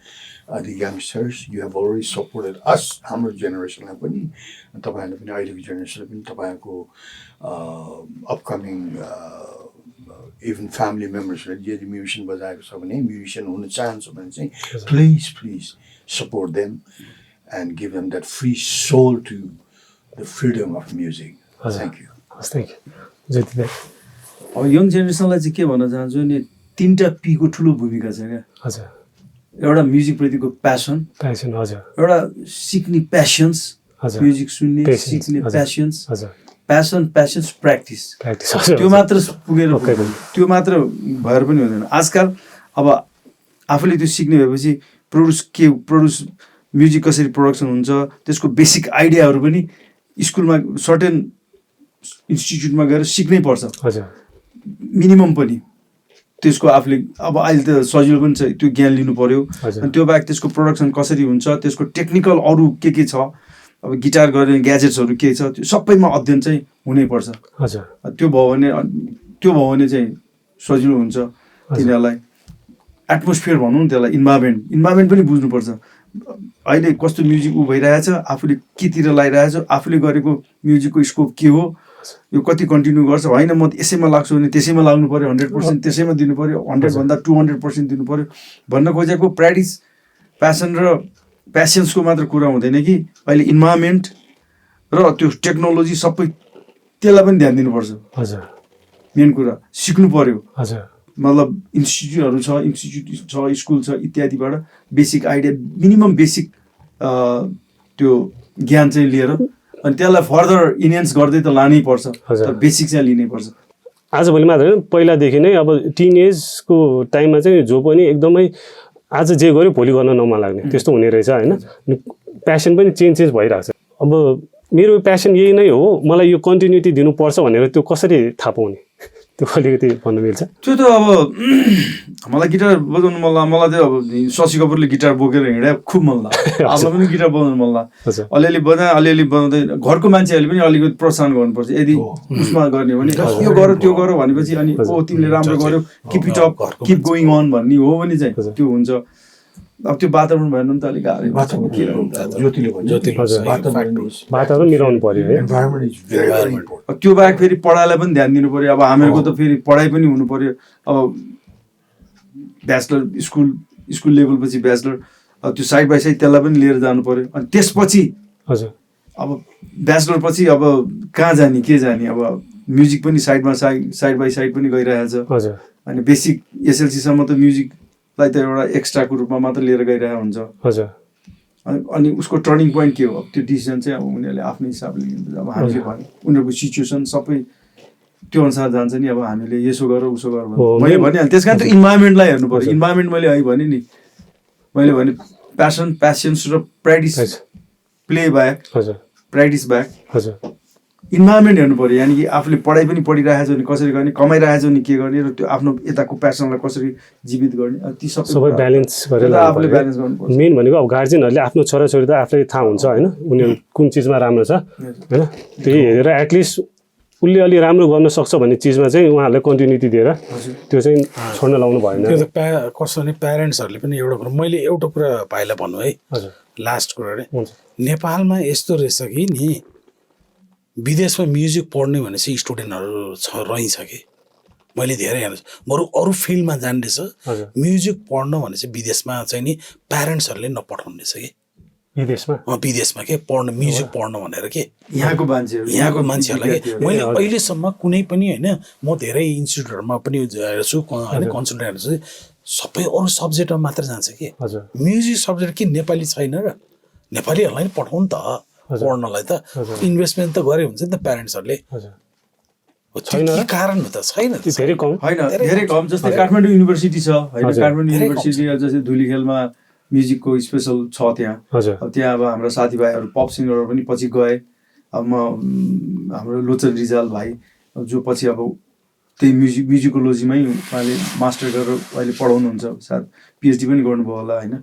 the youngsters. You have already supported us, हाम्रो जेनेरेसनलाई पनि, तपाईहरुले पनि अहिलेको जेनेरेसनलाई पनि तपाईहरुको upcoming even family members यदि musician बजाएको छ भने म्युजिशियन हुन चाहन्छ भने चाहिँ please support them and give them that free soul to the freedom of music. Thank you. जति दाइ अब यङ जेनेरेसनलाई चाहिँ के भन्न चाहन्छु नि, 3टा पी को ठुलो भूमिका छ क्या। हजुर, एउटा म्युजिक प्रतिको प्यासन, हजुर, एउटा सिक्ने प्यासन्स, म्युजिक सुन्ने सिक्ने प्यासन्स, प्यासन्स प्र्याक्टिस प्र्याक्टिस त्यो मात्र पुगेर त्यो मात्र भएर पनि हुँदैन। आजकल अब आफूले त्यो सिक्ने भएपछि प्रोड्युस म्युजिक कसरी प्रोडक्सन हुन्छ त्यसको बेसिक आइडियाहरू पनि स्कुलमा सर्टेन इन्स्टिट्युटमा गएर सिक्नै पर्छ मिनिमम पनि। त्यसको आफूले अब अहिले त सजिलो पनि छ, त्यो ज्ञान लिनु पर्यो। अनि त्यो बाहेक त्यसको प्रोडक्सन कसरी हुन्छ, त्यसको टेक्निकल अरू के छ, अब गिटार गर्ने ग्याजेट्सहरू के छ, त्यो सबैमा अध्ययन चाहिँ हुनैपर्छ। त्यो भयो भने चाहिँ सजिलो हुन्छ तिनीहरूलाई। एटमोस्फियर भनौँ न त्यसलाई, इन्भाइरोमेन्ट पनि बुझ्नुपर्छ। अहिले कस्तो म्युजिक भइरहेछ, आफूले केतिर लगाइरहेछ, आफूले गरेको म्युजिकको स्कोप के हो, यो कति कन्टिन्यू गर्छ, होइन म यसैमा लाग्छु भने त्यसैमा लाग्नु पऱ्यो, 100% त्यसैमा दिनु पऱ्यो, 100 भन्दा 200% दिनु पऱ्यो भन्न खोजेको प्र्याक्टिस प्यासन र प्यासेन्सको मात्र कुरा हुँदैन कि अहिले इन्भाइरोमेन्ट र त्यो टेक्नोलोजी सबै त्यसलाई पनि ध्यान दिनुपर्छ। मेन कुरा सिक्नु पऱ्यो। मतलब इन्स्टिट्युटहरू छ, स्कुल छ इत्यादिबाट बेसिक आइडिया मिनिमम बेसिक त्यो ज्ञान चाहिँ लिएर अनि त्यसलाई फर्दर इन्हेन्स गर्दै त लानै पर्छ, तर बेसिक चाहिँ लिनै पर्छ। आजभोलि मात्र होइन, पहिलादेखि नै अब टिनेजको टाइममा चाहिँ जो पनि एकदमै आज जे गर्यो भोलि गर्न नमन लाग्ने त्यस्तो हुने रहेछ होइन। प्यासन पनि चेन्ज भइरहेको छ। अब मेरो प्यासन यही नै हो, मलाई यो कन्टिन्युटी दिनुपर्छ भनेर त्यो कसरी थाहा पाउने, त्यो अलिकति भन्नु मिल्छ? त्यो त अब मलाई गिटार बजाउनु मन लाग्यो, मलाई चाहिँ अब शशि कपुरले गिटार बोकेर हिँडे खुब मन लाग्यो, आफूलाई पनि गिटार बजाउनु मन लाग्यो। अलिअलि बजाउँदै घरको मान्छेहरूले पनि अलिकति प्रोत्साहन गर्नुपर्छ। यदि उसमा गर्ने भने यो गर त्यो गर भनेपछि अनि तिमीले राम्रो गर्यो, keep it up, keep going on भन्ने हो भने चाहिँ त्यो हुन्छ। अब त्यो वातावरण भएन भने त अलिक गाह्रो। वातावरण मिलाउनु पर्यो है। त्यो बाहेक फेरि पढाइलाई पनि ध्यान दिनु पर्यो। अब हामीहरूको त फेरि पढाइ पनि हुनु पर्यो। अब ब्याचलर स्कुल लेभलपछि ब्याचलर, त्यो साइड बाई साइड त्यसलाई पनि लिएर जानु पर्यो। अनि त्यसपछि अब ब्याचलर पछि अब कहाँ जाने के जाने, अब म्युजिक पनि साइड बाई साइड पनि गइरहेछ। अनि बेसिक एसएलसीसम्म त म्युजिकलाई त एउटा एक्स्ट्राको रूपमा मात्र लिएर गइरहेको हुन्छ। अनि उसको टर्निङ पोइन्ट के हो, अब त्यो डिसिजन चाहिँ अब उनीहरूले आफ्नो हिसाबले लिन्छ। अब हामीले भने उनीहरूको सिचुएसन सबै त्यो अनुसार जान्छ नि। अब हामीले यसो गर उसो गर मैले भनिहालेँ। त्यस कारण त्यो इन्भाइरोमेन्टलाई हेर्नु पर्यो। इन्भाइरोमेन्ट मैले अहिले भने नि, मैले भने प्यासेन्स र practice, play back, practice back, environment हेर्नु पर्यो। यानि कि आफूले पढाइ पनि पढिरहेछ भने कसरी गर्ने, कमाइरहेछ भने के गर्ने, र त्यो आफ्नो यताको प्यासनलाई कसरी जीवित गर्ने, ती सबै ब्यालेन्स गरेर आफूले ब्यालेन्स गर्नुपर्छ। मेन भनेको अब गार्जियनहरूले आफ्नो छोराछोरी त आफूलाई थाहा हुन्छ होइन, उनीहरू कुन चिजमा राम्रो छ होइन, त्यही हेरेर एटलिस्ट उसले अलि राम्रो गर्न सक्छ भन्ने चिजमा चाहिँ उहाँहरूलाई कन्टिन्युटी दिएर त्यो चाहिँ छोड्न लाउनु भएन। त्यो त कस्तो भने प्यारेन्ट्सहरूले पनि एउटा कुरा, मैले एउटा कुरा भाइलाई भन्नु है, लास्ट कुरा रे, नेपालमा यस्तो रहेछ कि नि विदेशमा म्युजिक पढ्ने भनेपछि स्टुडेन्टहरू रहेछ कि मैले धेरै हेर्छु। बरु अरू फिल्डमा जान्दैछ, म्युजिक पढ्न भनेपछि विदेशमा चाहिँ नि प्यारेन्ट्सहरूले नपठाउने रहेछ कि विदेशमा के पढ्न, म्युजिक पढ्न भनेर के यहाँको मान्छेहरूलाई। मैले अहिलेसम्म कुनै पनि होइन, म धेरै इन्स्टिट्युटहरूमा पनि हेर्छु होइन, कन्सल्टेन्ट हेर्छु, सबै अरू सब्जेक्टमा मात्र जान्छ कि म्युजिक सब्जेक्ट के नेपाली छैन र नेपालीहरूलाई नि पठाउनु त पढ्नलाई त इन्भेस्टमेन्ट त गरे हुन्छ नि त प्यारेन्ट्सहरूले। के कारण हो त? छैन, धेरै कम होइन, धेरै कम। जस्तै काठमाडौँ युनिभर्सिटी छ होइन, काठमाडौँ युनिभर्सिटी जस्तै धुलीखेलमा म्युजिकको स्पेसल छ त्यहाँ। अब त्यहाँ अब हाम्रो साथीभाइहरू पप सिङ्गरहरू पनि पछि गए। अब हाम्रो लोचन रिजाल भाइ जो पछि अब त्यही म्युजिकोलोजीमै उहाँले मास्टर गरेर अहिले पढाउनुहुन्छ, सायद पिएचडी पनि गर्नुभयो होला होइन।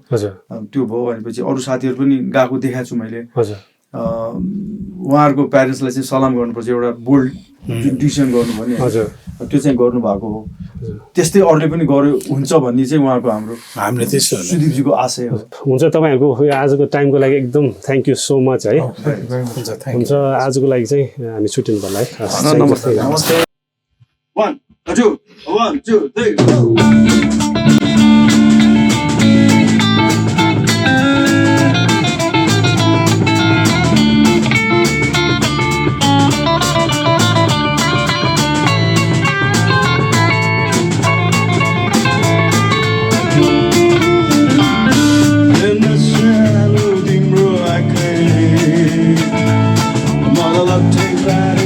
त्यो भयो भनेपछि अरू साथीहरू पनि गएको देखाएको छु मैले। उहाँहरूको प्यारेन्ट्सलाई चाहिँ सलाम गर्नुपर्छ, एउटा बोल्ड जुन डिसिसन गर्नुभयो नि त्यो चाहिँ गर्नुभएको हो। त्यस्तै अरूले पनि गर्यो हुन्छ भन्ने चाहिँ उहाँको हामीले त्यस्तो सुदीपजीको आशय हो। हुन्छ, तपाईँहरूको आजको टाइमको लागि एकदम थ्याङ्क यू सो मच है। हुन्छ, आजको लागि चाहिँ हामी छुट्टिनु पर्ला है। नमस्ते। 1 2 3 Take that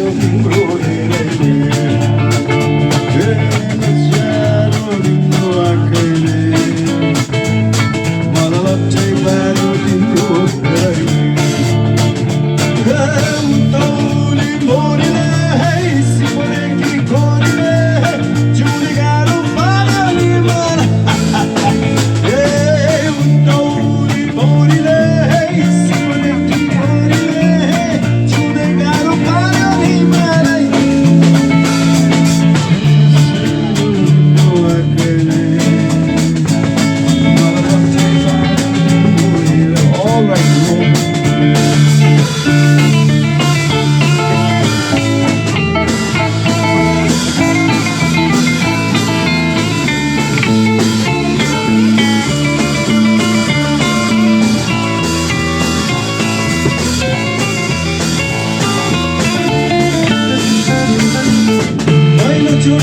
जो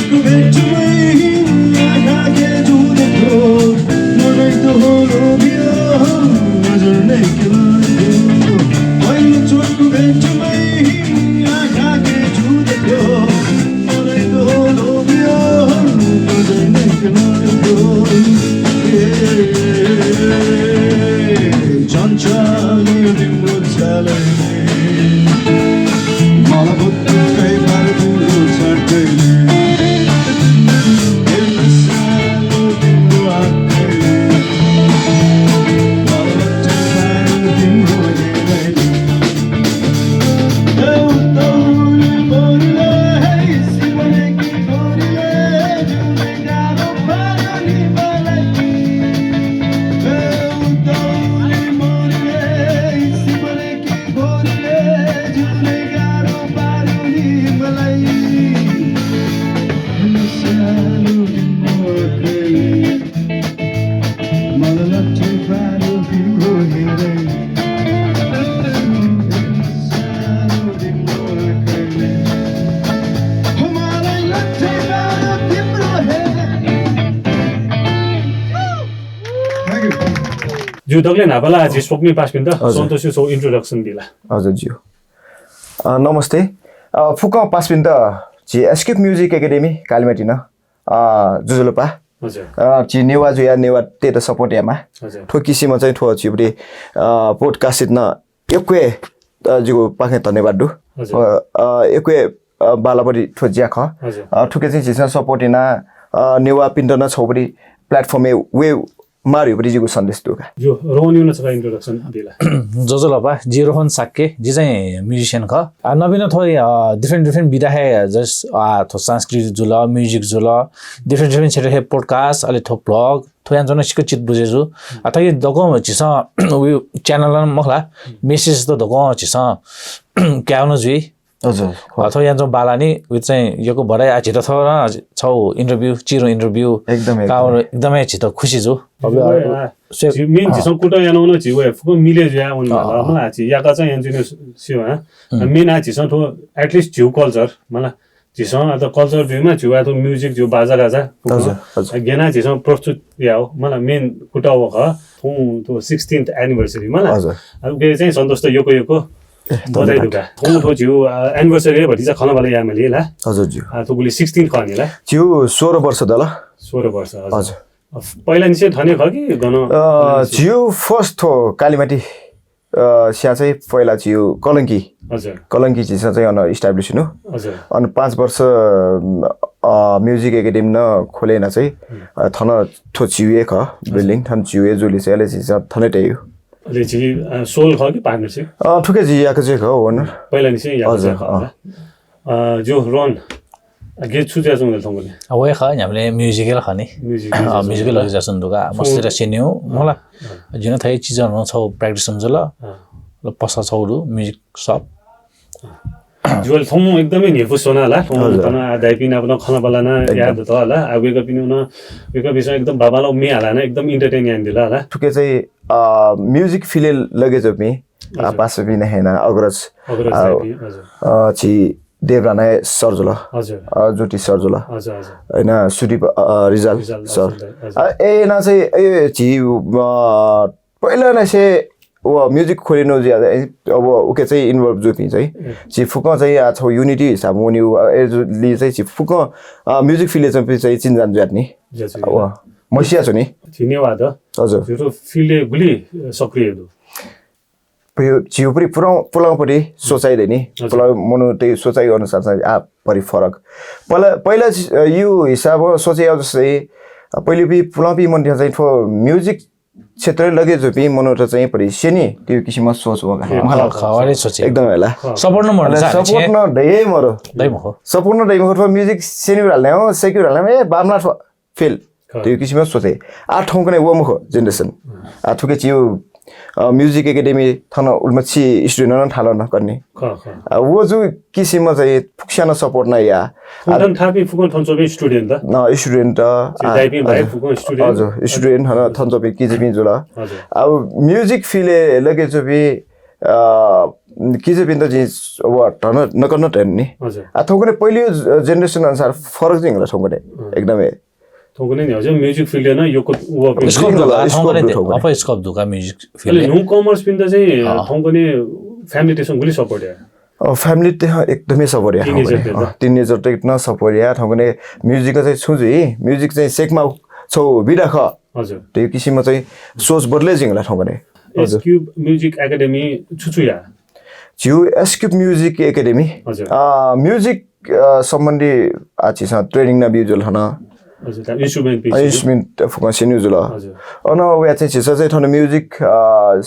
दगले नाबाला आज सोक्ने पासपिन त सन्तोष सो इन्ट्रोडक्सन दिला हजुर ज्यू नमस्ते फुका पासपिन त जी एस्केप म्युजिक एकाडेमी कालीमाटी न जुजुलोपा हजुर जी नेवा जो या नेवा ते त सपोर्ट यामा हजुर ठो किसिम चाहिँ ठो छिब्रे पोडकास्ट न एकवे जिगो पाखे धन्यवाद दु एकवे बालापरि ठो ज्या ख ठुके चाहिँ जिसन सपोर्ट इना नेवा पिन्ड न छौबरी प्लेटफर्म वे मारियो पनि जिगो सन्देश दुका जो रोहन युन छ इन्ट्रोडक्सन दिला जोजोलपा जी रोहन शाक्य जी चाहिँ म्युजिशियन ख नबिन थोइ डिफ्रेन्ट विधा है जस थो संस्कृत जुल म्युजिक जुल डिफ्रेन्ट क्षेत्र है पोडकास्ट अलि थो ब्लग थोयान जन सिक चित बुझेजु अथवा यो दगो छिस उयो च्यानल मखला मेसेज त दगो छिस क्याउन जुइ हजुर अथवा यहाँ जो बालानी विथ चाहिँ योको भरै आ छिटो छ र छौ इन्टरभ्यु चिरो इन्टरभ्यु एकदमै छिटो खुसी छु अब मेन जिसो कुटो यानो न जिवे फुको मिले ज्या उन मला छि याका चाहिँ यान्जिन सियो ह मेन आ जिसो थो एटलिस्ट जिउ कल्चर मला जिसो अ कल्चर जुमा जिउ त म्युजिक जिउ बाजा गाजा हजुर गेना जिसो प्रस्तुत या हो मला मेन कुटो हो ख तो 16th एनिभर्सरी मला अब के चाहिँ सन्तोष त योको बधाई दुका थो जिउ एनिभर्सरी भति चाहिँ खना वाला यामले ला हजुर जिउ तुगुली 16 खनी ला जिउ 16 वर्ष द ल 16 वर्ष हजुर पहिला नि चाहिँ थने ख कि गन जिउ फर्स्ट थो कालीमाटी स्या चाहिँ पहिला जिउ कलंकी हजुर कलंकी चाहिँ अन इस्टाब्लिश हुनु हजुर अनि 5 वर्ष म्युजिक एकाडेमी न खोलेन चाहिँ थन थो जिउए ख बिल्डिङ थन जिउए जुली चाहिँ अहिले थने टैयो ले जी सोल ख कि पार्टनरशिप ठुके जी याको चाहिँ ख हो न पहिला नि चाहिँ याको जो रोन गे छुजा जुंगल थंगले अवे ख हामीले म्युजिकल खने म्युजिकल लगे जासन दुगा मस्तिर सिन्यौ मला जिन थाइ चिजहरु छ प्र्याक्टिस हुन्छ ल पसा छौडु म्युजिक सब जुल थम एकदमै नेफु सोना ला तना दाइपिन अब खना बला न याद त होला आगेको पिनु न वेको विषय एकदम बाबाला मे हाला न एकदम इन्टरटेन यान दिला होला ठुके चाहिँ म्युजिक फिले लगे जो मी पास भी नहीं ना अग्रज हजुर छि देव राणा सरजुला हजुर ज्योति सरजुला हजुर हजुर हैन सुदीप रिजाल सर ए ना चाहिँ ए छि पहिला नै से वो म्युजिक खोलिनु ज्यादा अब ओके चाहिँ इन्भल्भ जो चाहिँ छि फुक चाहिँ आ छ युनिटी हिसाब मुनि एजली चाहिँ छि फुक म्युजिक फिले चाहिँ चिन्जान ज्याट्नी अब मसिया छु नि धन्यवाद हजुर त्यो फिले गुली सक्रिय दु जिउ पनि पुलाउ पनि सोचाइले नि पुलाउ मनु त्यही सोचाइ अनुसार चाहिँ आ परि फरक पहिला यो हिसाब सोचे जस्तै पहिले पनि पुलाउ पनि मन चाहिँ ठो म्युजिक क्षेत्र लगे जो पनि मनु त चाहिँ परि सेनी त्यो किसिममा सोच हो मलाई खवरै सोचे एकदम होला सपोर्ट न मर्छ सपोर्ट न दै मरो सपोर्ट न दै मरो म्युजिक सेनी हाल्ने हो सेक्युर हाल्ने ए बामला फेल त्यो किसिममा सोचे आ ठाउँको नै वमुख जेनेरेसन आ थुके चियो म्युजिक एकाडेमी थन उल्मछि स्टुडेन्ट न थालो न गर्ने वो जो किसिममा चाहिँ फुक्साना सपोर्ट न या फुकन थापी फुकन थन्चोबे स्टुडेन्ट त न स्टुडेन्ट त दाइपि भाइ फुकन स्टुडेन्ट हजुर स्टुडेन्ट हन थन्चोबे किजिपि जुल अब म्युजिक फिले लगे जो भी कि चाहिँ पिन त चाहिँ अब टर्न नकर्न ट्रेन नि थोकने पहिलो जेनेरेसन अनुसार फरक चाहिँ होला थोकने एकदमै थोकने नि हजुर म्युजिक फिल्ड न यो को स्कोप दुका म्युजिक फिल्ड नु कमर्स पिन त चाहिँ थोकने फ्यामिली टेसन गुली सपोर्ट या फ्यामिली त एकदमै सपोर्ट या टिनेजर त एकदम सपोर्ट या थोकने म्युजिक चाहिँ छुजु म्युजिक चाहिँ सेकमा छौ बिराख हजुर त्यो किसिममा चाहिँ सोच बदले चाहिँ होला थोकने एसक्यूब म्युजिक एकाडेमी छुछुया जिउ एसक्यूब म्युजिक एकाडेमी म्युजिक सम्बन्धी आछिस ट्रेनिङ न बिजुल हन इंस्ट्रुमेंट फोकस न्यूजुल अन वे चाहिँ छिस चाहिँ थन म्युजिक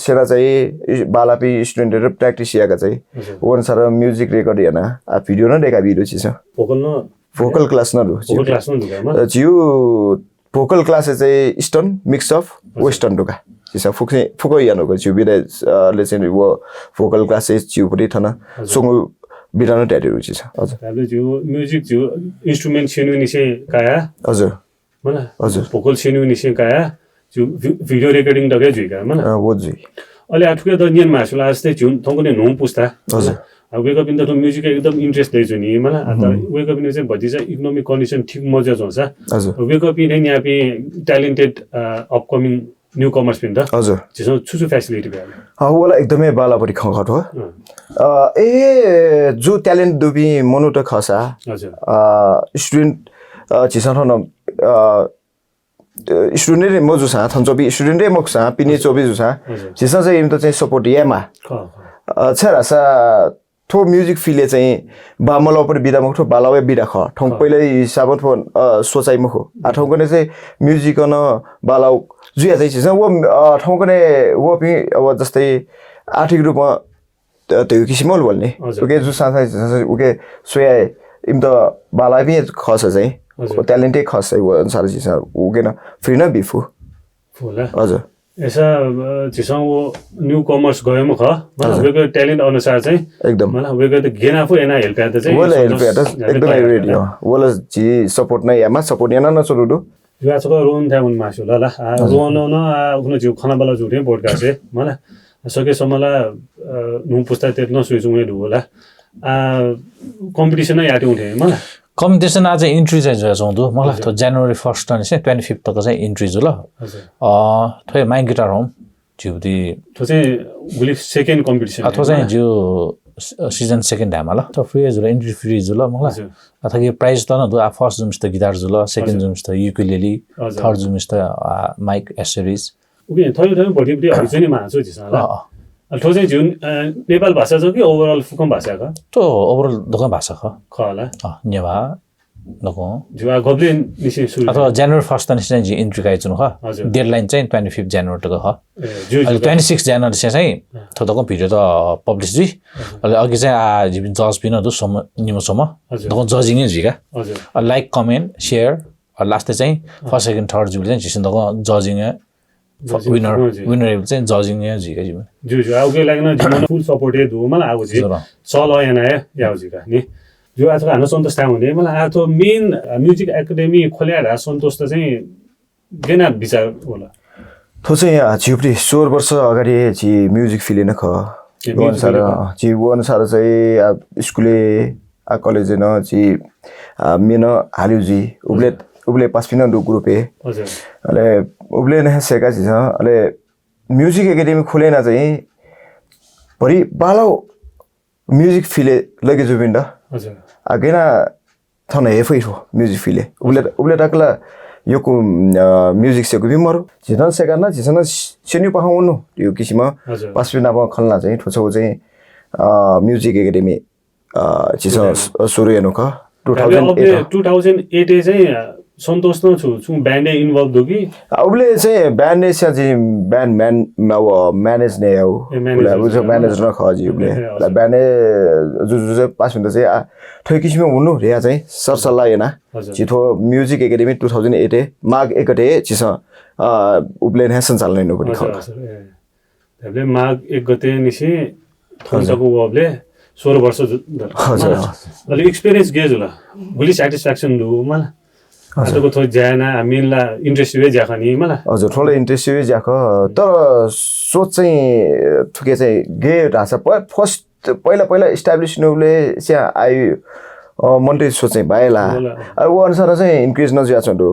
सेरा चाहिँ बालापी स्टुडेन्टहरु प्र्याक्टिस याका चाहिँ वन सारा म्युजिक रेकर्ड हेना आ भिडियो न देखा भिडियो छिस भोकल क्लास न जिउ भोकल क्लास चाहिँ ईस्टर्न मिक्स अफ वेस्टर्न दुका छिस फुको यानको जिउ बिले चाहिँ वो भोकल क्लास चाहिँ जिउ पनि थन सोंगु बिरानो ट्याटु छ हजुर हामीले जो म्युजिक जो इन्स्ट्रुमेन्ट छेनु निसे काया हजुर मलाई हजुर भोकल छेनु निसे काया जो भिडियो रेकर्डिङ दगे जुइका मलाई वो जुइ अहिले आठुके द नियन मासुला जस्तै जुन थंगने नोम पुस्ता हजुर अब वेकअप इन द म्युजिक एकदम इन्ट्रेस्ट दैछु नि मलाई अन्त वेकअप इन चाहिँ भति चाहिँ इकोनोमिक कन्डिसन ठीक मजा हुन्छ हजुर वेकअप इन यहाँ pay talented upcoming new commerce pin त हजुर त्यसो छुछु फ्यासिलिटी भयो होला एकदमै बालापरि खखट हो ए जो ट्यालेन्ट दुबी मनु त खसा हजुर स्टुडेन्ट छिसन न स्टुडेन्ट मजु सा थन्चोबी स्टुडेन्ट मक्सा पिने चोबी जुसा छिसन चाहिँ इम त चाहिँ सपोर्ट यामा छरासा थो म्युजिक फिले चाहिँ बामलाउ पनि बिदा मखो बालावे बिदा ख ठङ पहिले हिसाबत फोन सोचाइ मखो आ ठङकने चाहिँ म्युजिक न बालाउ जुया चाहिँ छिसन वो ठङकने वो पनि अब जस्तै आर्थिक रूपमा त्यो किसिमले बोल्ने ओके जु साथै ओके सोया इम त बालाइ पनि खस चाहिँ ट्यालेन्टै खस चाहिँ वो अनुसार छिसन ओके न फ्री न बिफु फुला हजुर ऐसा छिसन वो न्यू कमर्स गयो म ख वेको ट्यालेन्ट अनुसार चाहिँ एकदम मलाई वेको त गेनाफु एना हेल्प यात चाहिँ वला हेल्प यात एकदमै रेडियो वला जी सपोर्ट नै यामा सपोर्ट याना न चलुदु जुवा छ रोन थाउन मासु ल रोन न उन जिउ खाना बला जुटे पोडकास्ट है मलाई सके समला नु पुस्ता तेत न सुइजु मे दु होला कम्पिटिसन याते उठे मलाई कम्पिटिसन आज इन्ट्री चाहिँ जाउँदो मलाई त जनवरी 1 अनि चाहिँ 25 तक चाहिँ इन्ट्री जु ल थोय माइ गिटार होम जिउदी थो चाहिँ गुली सेकेन्ड कम्पिटिसन अथवा चाहिँ जिउ सिजन सेकेन्ड हामा ल त फ्री जुल इन्ट्री फ्री जुल मलाई अथवा यो प्राइज त न दु फर्स्ट जुम्स त गिटार जुल सेकेन्ड जुम्स त युकुलेली थर्ड जुम्स त माइक एसेसरिज ओके थयो थयो बडी बडी हरु चाहिँ माछु छिस ल ठो चाहिँ जुन नेपाल भाषा छ कि ओभरअल फुकम भाषा ख त ओभरअल दोका भाषा ख खला नेवा नको जुवा गब्ले निसे सुरु अथवा जनवरी 1 अनि चाहिँ जी इन्ट्री गाइ जुन ख डेडलाइन चाहिँ 25 जनवरी तक ख अहिले 26 जनवरी चाहिँ थोदको भिडियो त पब्लिश जी अहिले अघि चाहिँ आ जज बिन दु सम निमसम दको जजिङ नै जिका लाइक कमेन्ट शेयर लास्ट चाहिँ फर्स्ट सेकेन्ड थर्ड जुले चाहिँ जिसन दको जजिङ विनर चाहिँ जजिङ नै जिका जीवन जु आउके लाग्न जीवन फुल सपोर्ट दु मलाई आगो जी सल याना याउ जिका नि जो आज हाम्रो सन्तोष थाहा हुने मलाई आज मेन म्युजिक एकाडेमी खोलेर सन्तोष त चाहिँ गेना विचार होला थो चाहिँ जिउप्री 16 वर्ष अगाडि जी म्युजिक फिले न ख अनुसार जी वो अनुसार चाहिँ स्कुले कलेज न जी मेन हाल्यु जी उबले पास पिन दु ग्रुपे हजुर अले उबले न सेका छ अले म्युजिक एकाडेमी खोलेन चाहिँ भरि बालो म्युजिक फिले लगे जुबिन्द हजुर आगेना थन हेफै हो म्युजिक फिले उबले टाकला योको म्युजिक सेको बिमरो जितन सेकाना जिसन सेन्यु पाउनु यो किसिममा पास पिन अब खल्ला चाहिँ ठोछौ चाहिँ म्युजिक एकाडेमी जिस सुरु हेर्नु ख 2008 चाहिँ सन्तोष न छु ब्यान्डे इन्भल्भ दु कि उबले चाहिँ ब्यान्डे चाहिँ ब्यान्ड म्यानेज नै हो उले म्यानेज न खजी उबले ब्यान्डे जुजु पास हुँदा चाहिँ ठै किसिममा हुनु रिया चाहिँ सरसल्लाह हैन जिथो म्युजिक एकाडेमी 2008 माघ 1 गते छिस उबले नै सञ्चालन नै पनि ख तबले माघ 1 गते निसे थन्सको वबले 16 वर्ष हजुर अलि एक्सपीरियन्स गेज होला गुली स्याटिस्फ्याक्सन दु मलाई हजुरको थोइ जाना हामीला इन्ट्रेस्ट वे जाख नि मलाई हजुर थोले इन्ट्रेस्ट वे जाख तर सोच चाहिँ थुके चाहिँ गे ढासा फर्स्ट पहिला इस्टाब्लिस नोले चाहिँ आयो मन्टे सोचे भएला अब अनुसार चाहिँ increase nausea छन्डो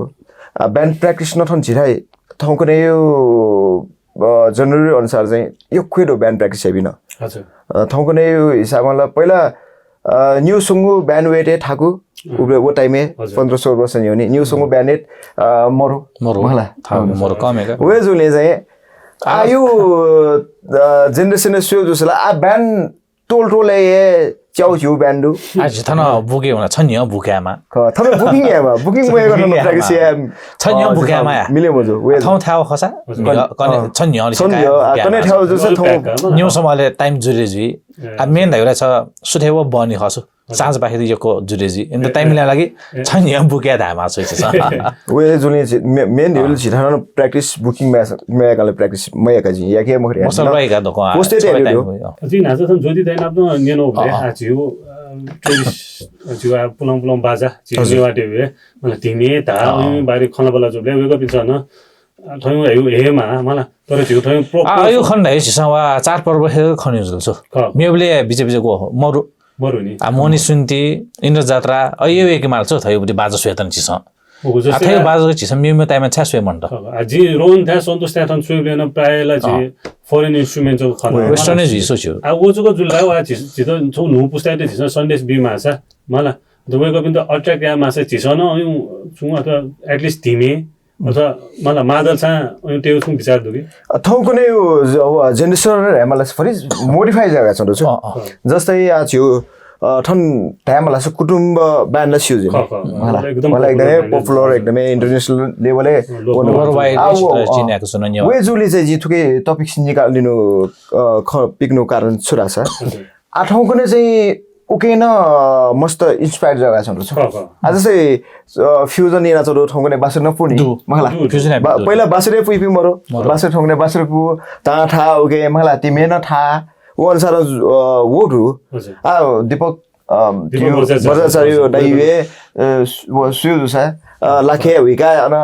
band practice Nathan छिराइ ठाउँको यो जनवरी अनुसार चाहिँ यो खोइडो ब्यान्ड प्र्याक्टिस हेबिन ठाउँको यो हिसाबमा पहिला न्यू सुंगु ब्यान्ड वेटे ठाकु वो टाइमे 1500 वर्ष नि हो नि न्यू सुंगु ब्यान्ड वेट मरो मला मरो कमेका वे जुले चाहिँ आयो जेनेरेसन सो जसला आ ब्यान्ड टोल च्याउ छु ब्यान्डु आज थन बुके हुन छ नि बुकेमा थमे बुकिङ यामा बुकिङ वे गर्न प्र्याक्टिस या छ नि बुकेमा मिले मजो वे ठाउँ थाउ खसा कने छ नि कने ठाउँ जस्तो ठाउँ न्यू समयले टाइम जुरेजी आ मेन धाइरा छ सुथेव बनि खसु साँझ बाखेर यको जुरेजी इन द टाइम लागि छ नि बुके धामा छ वे जुले मेन लेभल छिरान प्र्याक्टिस बुकिङ मै काले प्र्याक्टिस मै का जी या के मखरे मसल रहेगा दको पोस्टेड हेर्यो जी नाज त ज्योति दैन आफ्नो नेनो भए आजियो टुरिस्ट जुवा पुलम बाजा जिवाटे भए मलाई तिमी ता बारी खना बला जुले वेको पिन्छ न थयु हेमा मला तर जिउ थयु आ यो खण्ड है सिसावा चार पर्व हे खनि जुल्छु मेबले बिचे गो मरु नि आ मोनी सुन्ती इन्द्र जात्रा अयो एक माल्छ थयु बुटी बाजा सुएतन छिस थयु बाजा छिस मेमे टाइममा छ्या सुए मन्ट जी रोन था सन्तोष त्याथन सुएलेन प्रायला जी फरेन इन्स्ट्रुमेन्ट जो खना वेस्टर्न जिसो छु आ ओजुको जुल्ला वा छिस छु नु पुस्ताइते छिस सन्देश बिमा छ मला दुबैको पनि त अट्र्याक्ट या मासे छिस न अयु छु अथवा एटलिस्ट तिमी अथवा मलाई मादल छ अयु त्यो छु विचार दुगी थौ कुनै जेनेरेसन एमएलएस फरि मोडिफाई जगा छ जस्तै आज यो ठन टाइमला छ कुटुम्ब ब्यान्ड सिउ जिन मलाई एकदमै पपुलर एकदमै इन्टरनेशनल लेभलले चिनेको छु न वे जुले चाहिँ जी थुके टपिक निकाल्दिनु पिक्नु कारण छुरा छ आठौं कुनै चाहिँ ओके न मस्त इन्स्पायर जगा छ आज चाहिँ फ्युजन इना चरो ठौंगने बासे नपुनी मला पहिला बासेरे पुइपि मरो बासे ठौंगने बासेरे पु ता ठा ओके मला तिमे न ठा वो अनुसार वो रु आ दीपक बजाचार्य दाइवे वो सुयु छ लाखे विका अन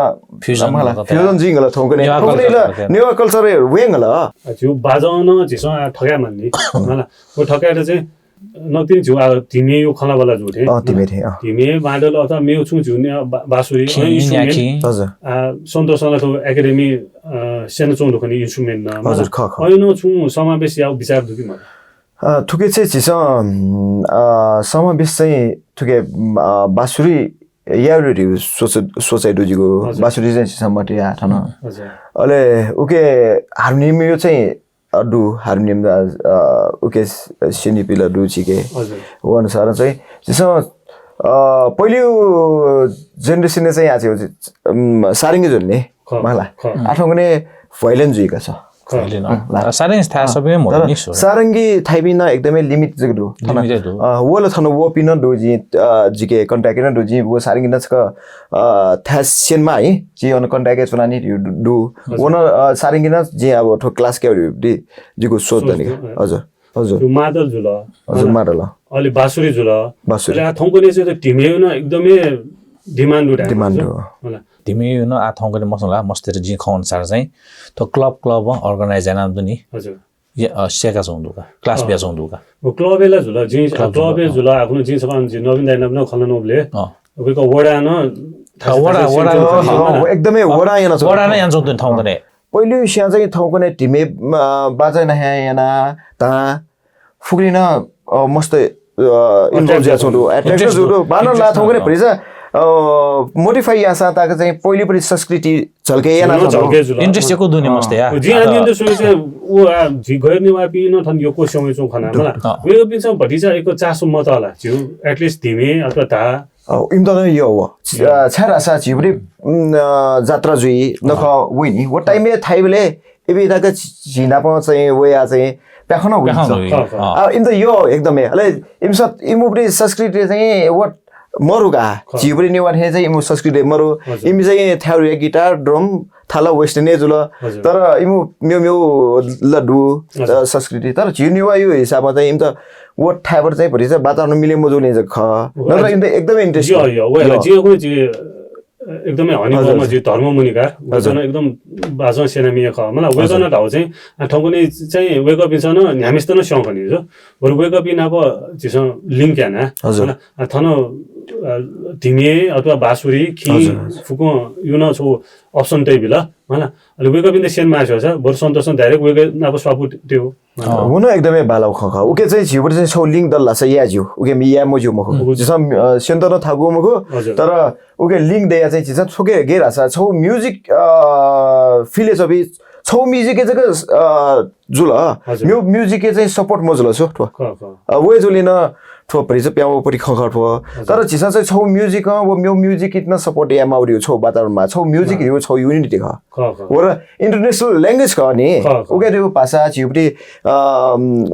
फ्युजन मला फ्युजन जिंगला ठौंगने न्यू कल्चर वेंगला जो बाजाउन जिस ठग्या मान्ने मला वो ठग्याले चाहिँ नतिन छु तिमी यो खला वाला जुटे तिमी माडल अथवा मेउ छु जुने बासुरी हजुर सन्तोषला त एकाडेमी सेनो चोंडो खनि इन्स्ट्रुमेन्ट न हजुर हैन छु समावेश या विचार दुकी म थुके चाहिँ छिस समावेश चाहिँ थुके बासुरी याउरी सोचाइ दुजीको बासुरी चाहिँ छिस मटे आठन हजुर अले ओके हार्मोनियम यो चाहिँ अडु हार्मोनियम ओके सिनिपिला दु छिके वो अनुसार चाहिँ जसो पहिलो जेनेरेसन चाहिँ आछ्यो सारिङे जुन्ने मला आठौं गने भोइलेन जुइका छ सारिङ थाहा सबै म नि सारंगी थाइबिन एकदमै लिमिट जगदु वोले थन वो पिन दोजी जिके कन्ट्याक्ट न दोजी वो सारंगी नछ थासेनमा है जे अन कन्ट्याक्ट चुनानी दु वन सारंगी न जे अब ठो क्लास के जिको सोच दनि हजुर हजुर मादल जुल हजुर मादल अलि बासुरी जुल बासुरी थौको ने चाहिँ टिमे न एकदमै डिमान्ड हो होला तिमी न आ थौको मसला मस्तेर जि खाउन अनुसार चाहिँ त क्लब अर्गनाइज हैन दुनी हजुर या सेका छौंदुका क्लास बिया छौंदुका ओ क्लबेला जुल जि क्लबे जुल आफ्नो जि सकान जि नवीन दाइना न खलनोबले अबको वडा न वडा एकदमै वडा याना छ वडा नै यान्छ दुन थौको ने पहिलो स्या चाहिँ थौको ने टिमे बाजा न याना ता फुक्रिन मस्त इन्भल्भ ज्या छौंदु एट्र्याक्टर जुडो बान ला थौको ने प्रिजा मोडिफाई यासा ताको चाहिँ पहिलो पनि संस्कृति झल्के याना इन्ट्रेस्ट को दुनी मस्ते या जी अनि त सोइ चाहिँ ओ जी गर्ने वापी न थन यो को समय चौ खाना मला उयो पिन्छ भटिजा एको चासो मत होला जिउ एटलिस्ट तिमी अथवा ता इम्दन यो हो छारा सा जिउले जात्रा जुई नख वइनी वो टाइमले थाइबले एबे ताको जिना प चाहिँ वया चाहिँ प्याखन हुन्छ आ इम त यो एकदमै अले इमसत इमुब्रे संस्कृति चाहिँ वो मरुगा जिउले नेवार हे चाहिँ इमु संस्कृति मरु इम चाहिँ थ्याउरी गिटार ड्रम थाला वेस्टर्न जुल तर इमु म्यो लड्डु संस्कृति तर जिउनेवा यो हिसाबमा चाहिँ इम त वो ठाबर चाहिँ भरि चाहिँ वातावरण मिले मजुले ख नत्र इम त एकदमै इन्ट्रेस्ट यो जिउको जि एकदमै हनीकोमा जी धर्ममुनिका वेकन एकदम बाजो सेनामिया ख मला वेकन ढाउ चाहिँ ठौकुने चाहिँ वेकअप इसन न्यामिस्तन शौकनी जो वर वेकअप इनाको जिस लिंक याना थन धिमिए अथवा बासुरी खी फुको युन छौ अप्सन टेबिल मला अलि वेकअप इन द सेन माछो छ बर सन्तोष डाइरेक्ट वेकअप नाको स्वापु त्यो हुन एकदमै बालाउ खख उके चाहिँ झिउबाट चाहिँ छौ लिंक दल्ला छ या जिउ उके मिया मोजु मखो जसम सेन्टर थागु मखो तर उके लिंक देया चाहिँ जिस छोके गेरा छ छौ म्युजिक फिलोसफी छौ म्युजिक चाहिँ जुल म्यु म्युजिक चाहिँ सपोर्ट मजुल छ ठो वे जुलिन ठो परिज प्याउ परि खखर ठो तर जिसा चाहिँ छौ म्युजिक वो म्यु म्युजिक इतना सपोर्ट या माउरी छौ वातावरणमा छौ म्युजिक यो छौ युनिटी ख वर इन्टरनेशनल ल्याङ्ग्वेज ख नि उके त्यो भाषा छिउपटी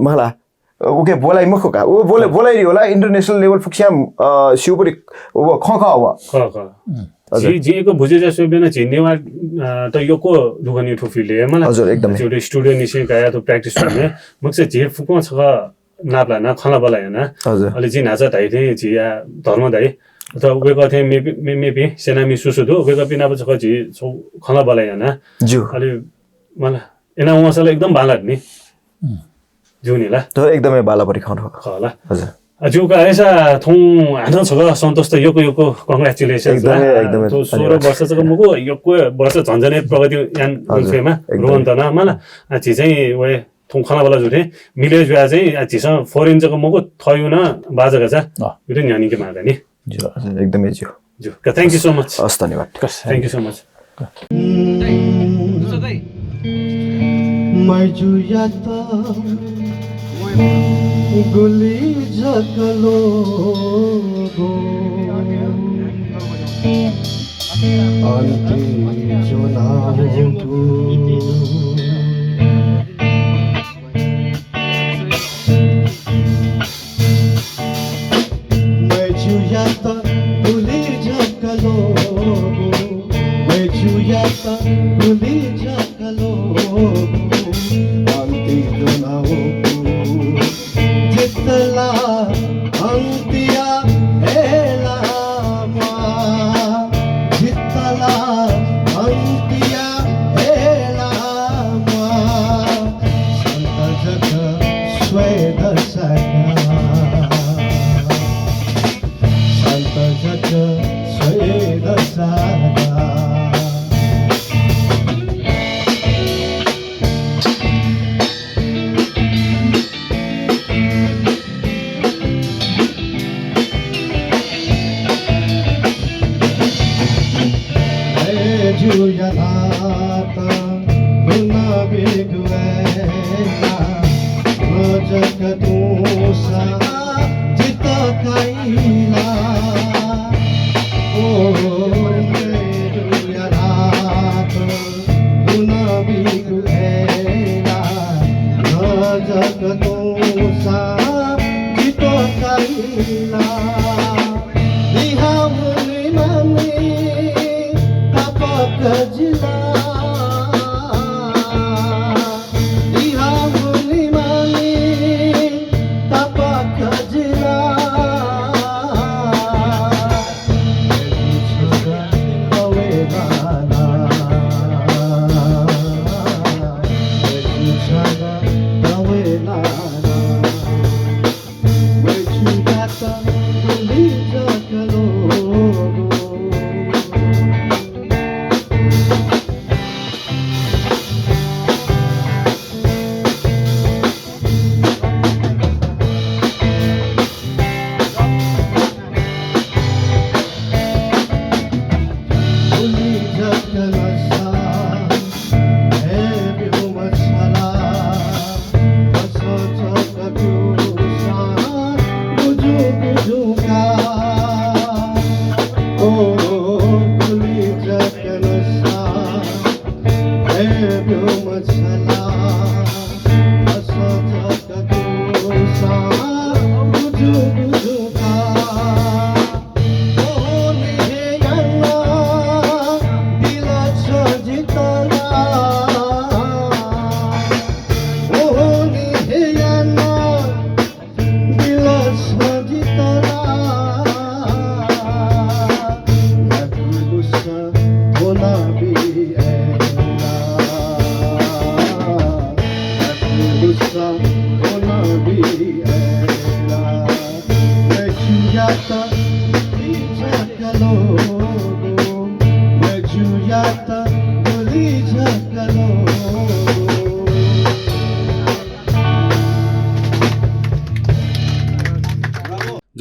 मला ओके बोलाइ मखो का ओ बोलाइ होला इन्टरनेशनल लेभल फुक्स्याम सिउपटी ओ खख अब जी जी को बुझे जसो बेना जिनेवा त योको दुगनी ठो फिल्ड हे मलाई हजुर एकदम एउटा स्टुडियो निसे गया त प्र्याक्टिस गर्ने मक्से जे फुको छ नाप्ला न खला बला हैन अलि जिन हाजा धाइ थे जिया धर्म धाइ अथवा वेको थे मेबी सेनामी सुसुदो वेको पिना पछि खजी छौ खला बला हैन जु अलि मलाई एना मसला एकदम बालत नि जुनिला त एकदमै बाला परि खानु खला हजुर अजुका ऐसा थौ हान छ सन्तोष त योको कंग्रेचुलेसन्स एकदमै 16 वर्ष छ मको योको वर्ष झन्झनै प्रगति यान फेमा रोहन त न मला आछि चाहिँ वे थौ खाना वाला जुथे मिले जुआ चाहिँ छिस फरेन जको मको थयु न बाजका छ यो न्यानी के मागा नि एकदमै ज्यू ज्यू थ्यांक यू सो मच हस् धन्यवाद थ्यांक यू सो मच मैजुया गुली झकलो अंति चुनाव मैजुया गुली झकलो मैजुया गुली झकलो अंति चुनाव जितला अंतिया हेला मा जितला अंतिया हेला मा संत जग स्वेद सगा संत जग स्वेद सगा जुयलाता बिना बिगुएला रोजक दूसा जित कैला ओ जुयलाता बिना बिगुएला रोजक दूसा जित कैला बिहाउनी मनी गजला इहा मुनि मानी तप गजला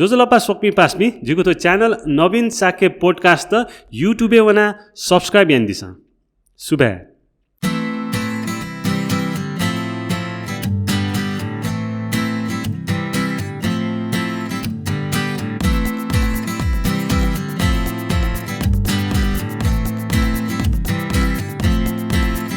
जो लपा सोक्मी पास्मी जिगु तो चैनल नवीन साके पॉडकास्ट यूट्यूबे वना सब्सक्राइब यान दिसा सुबह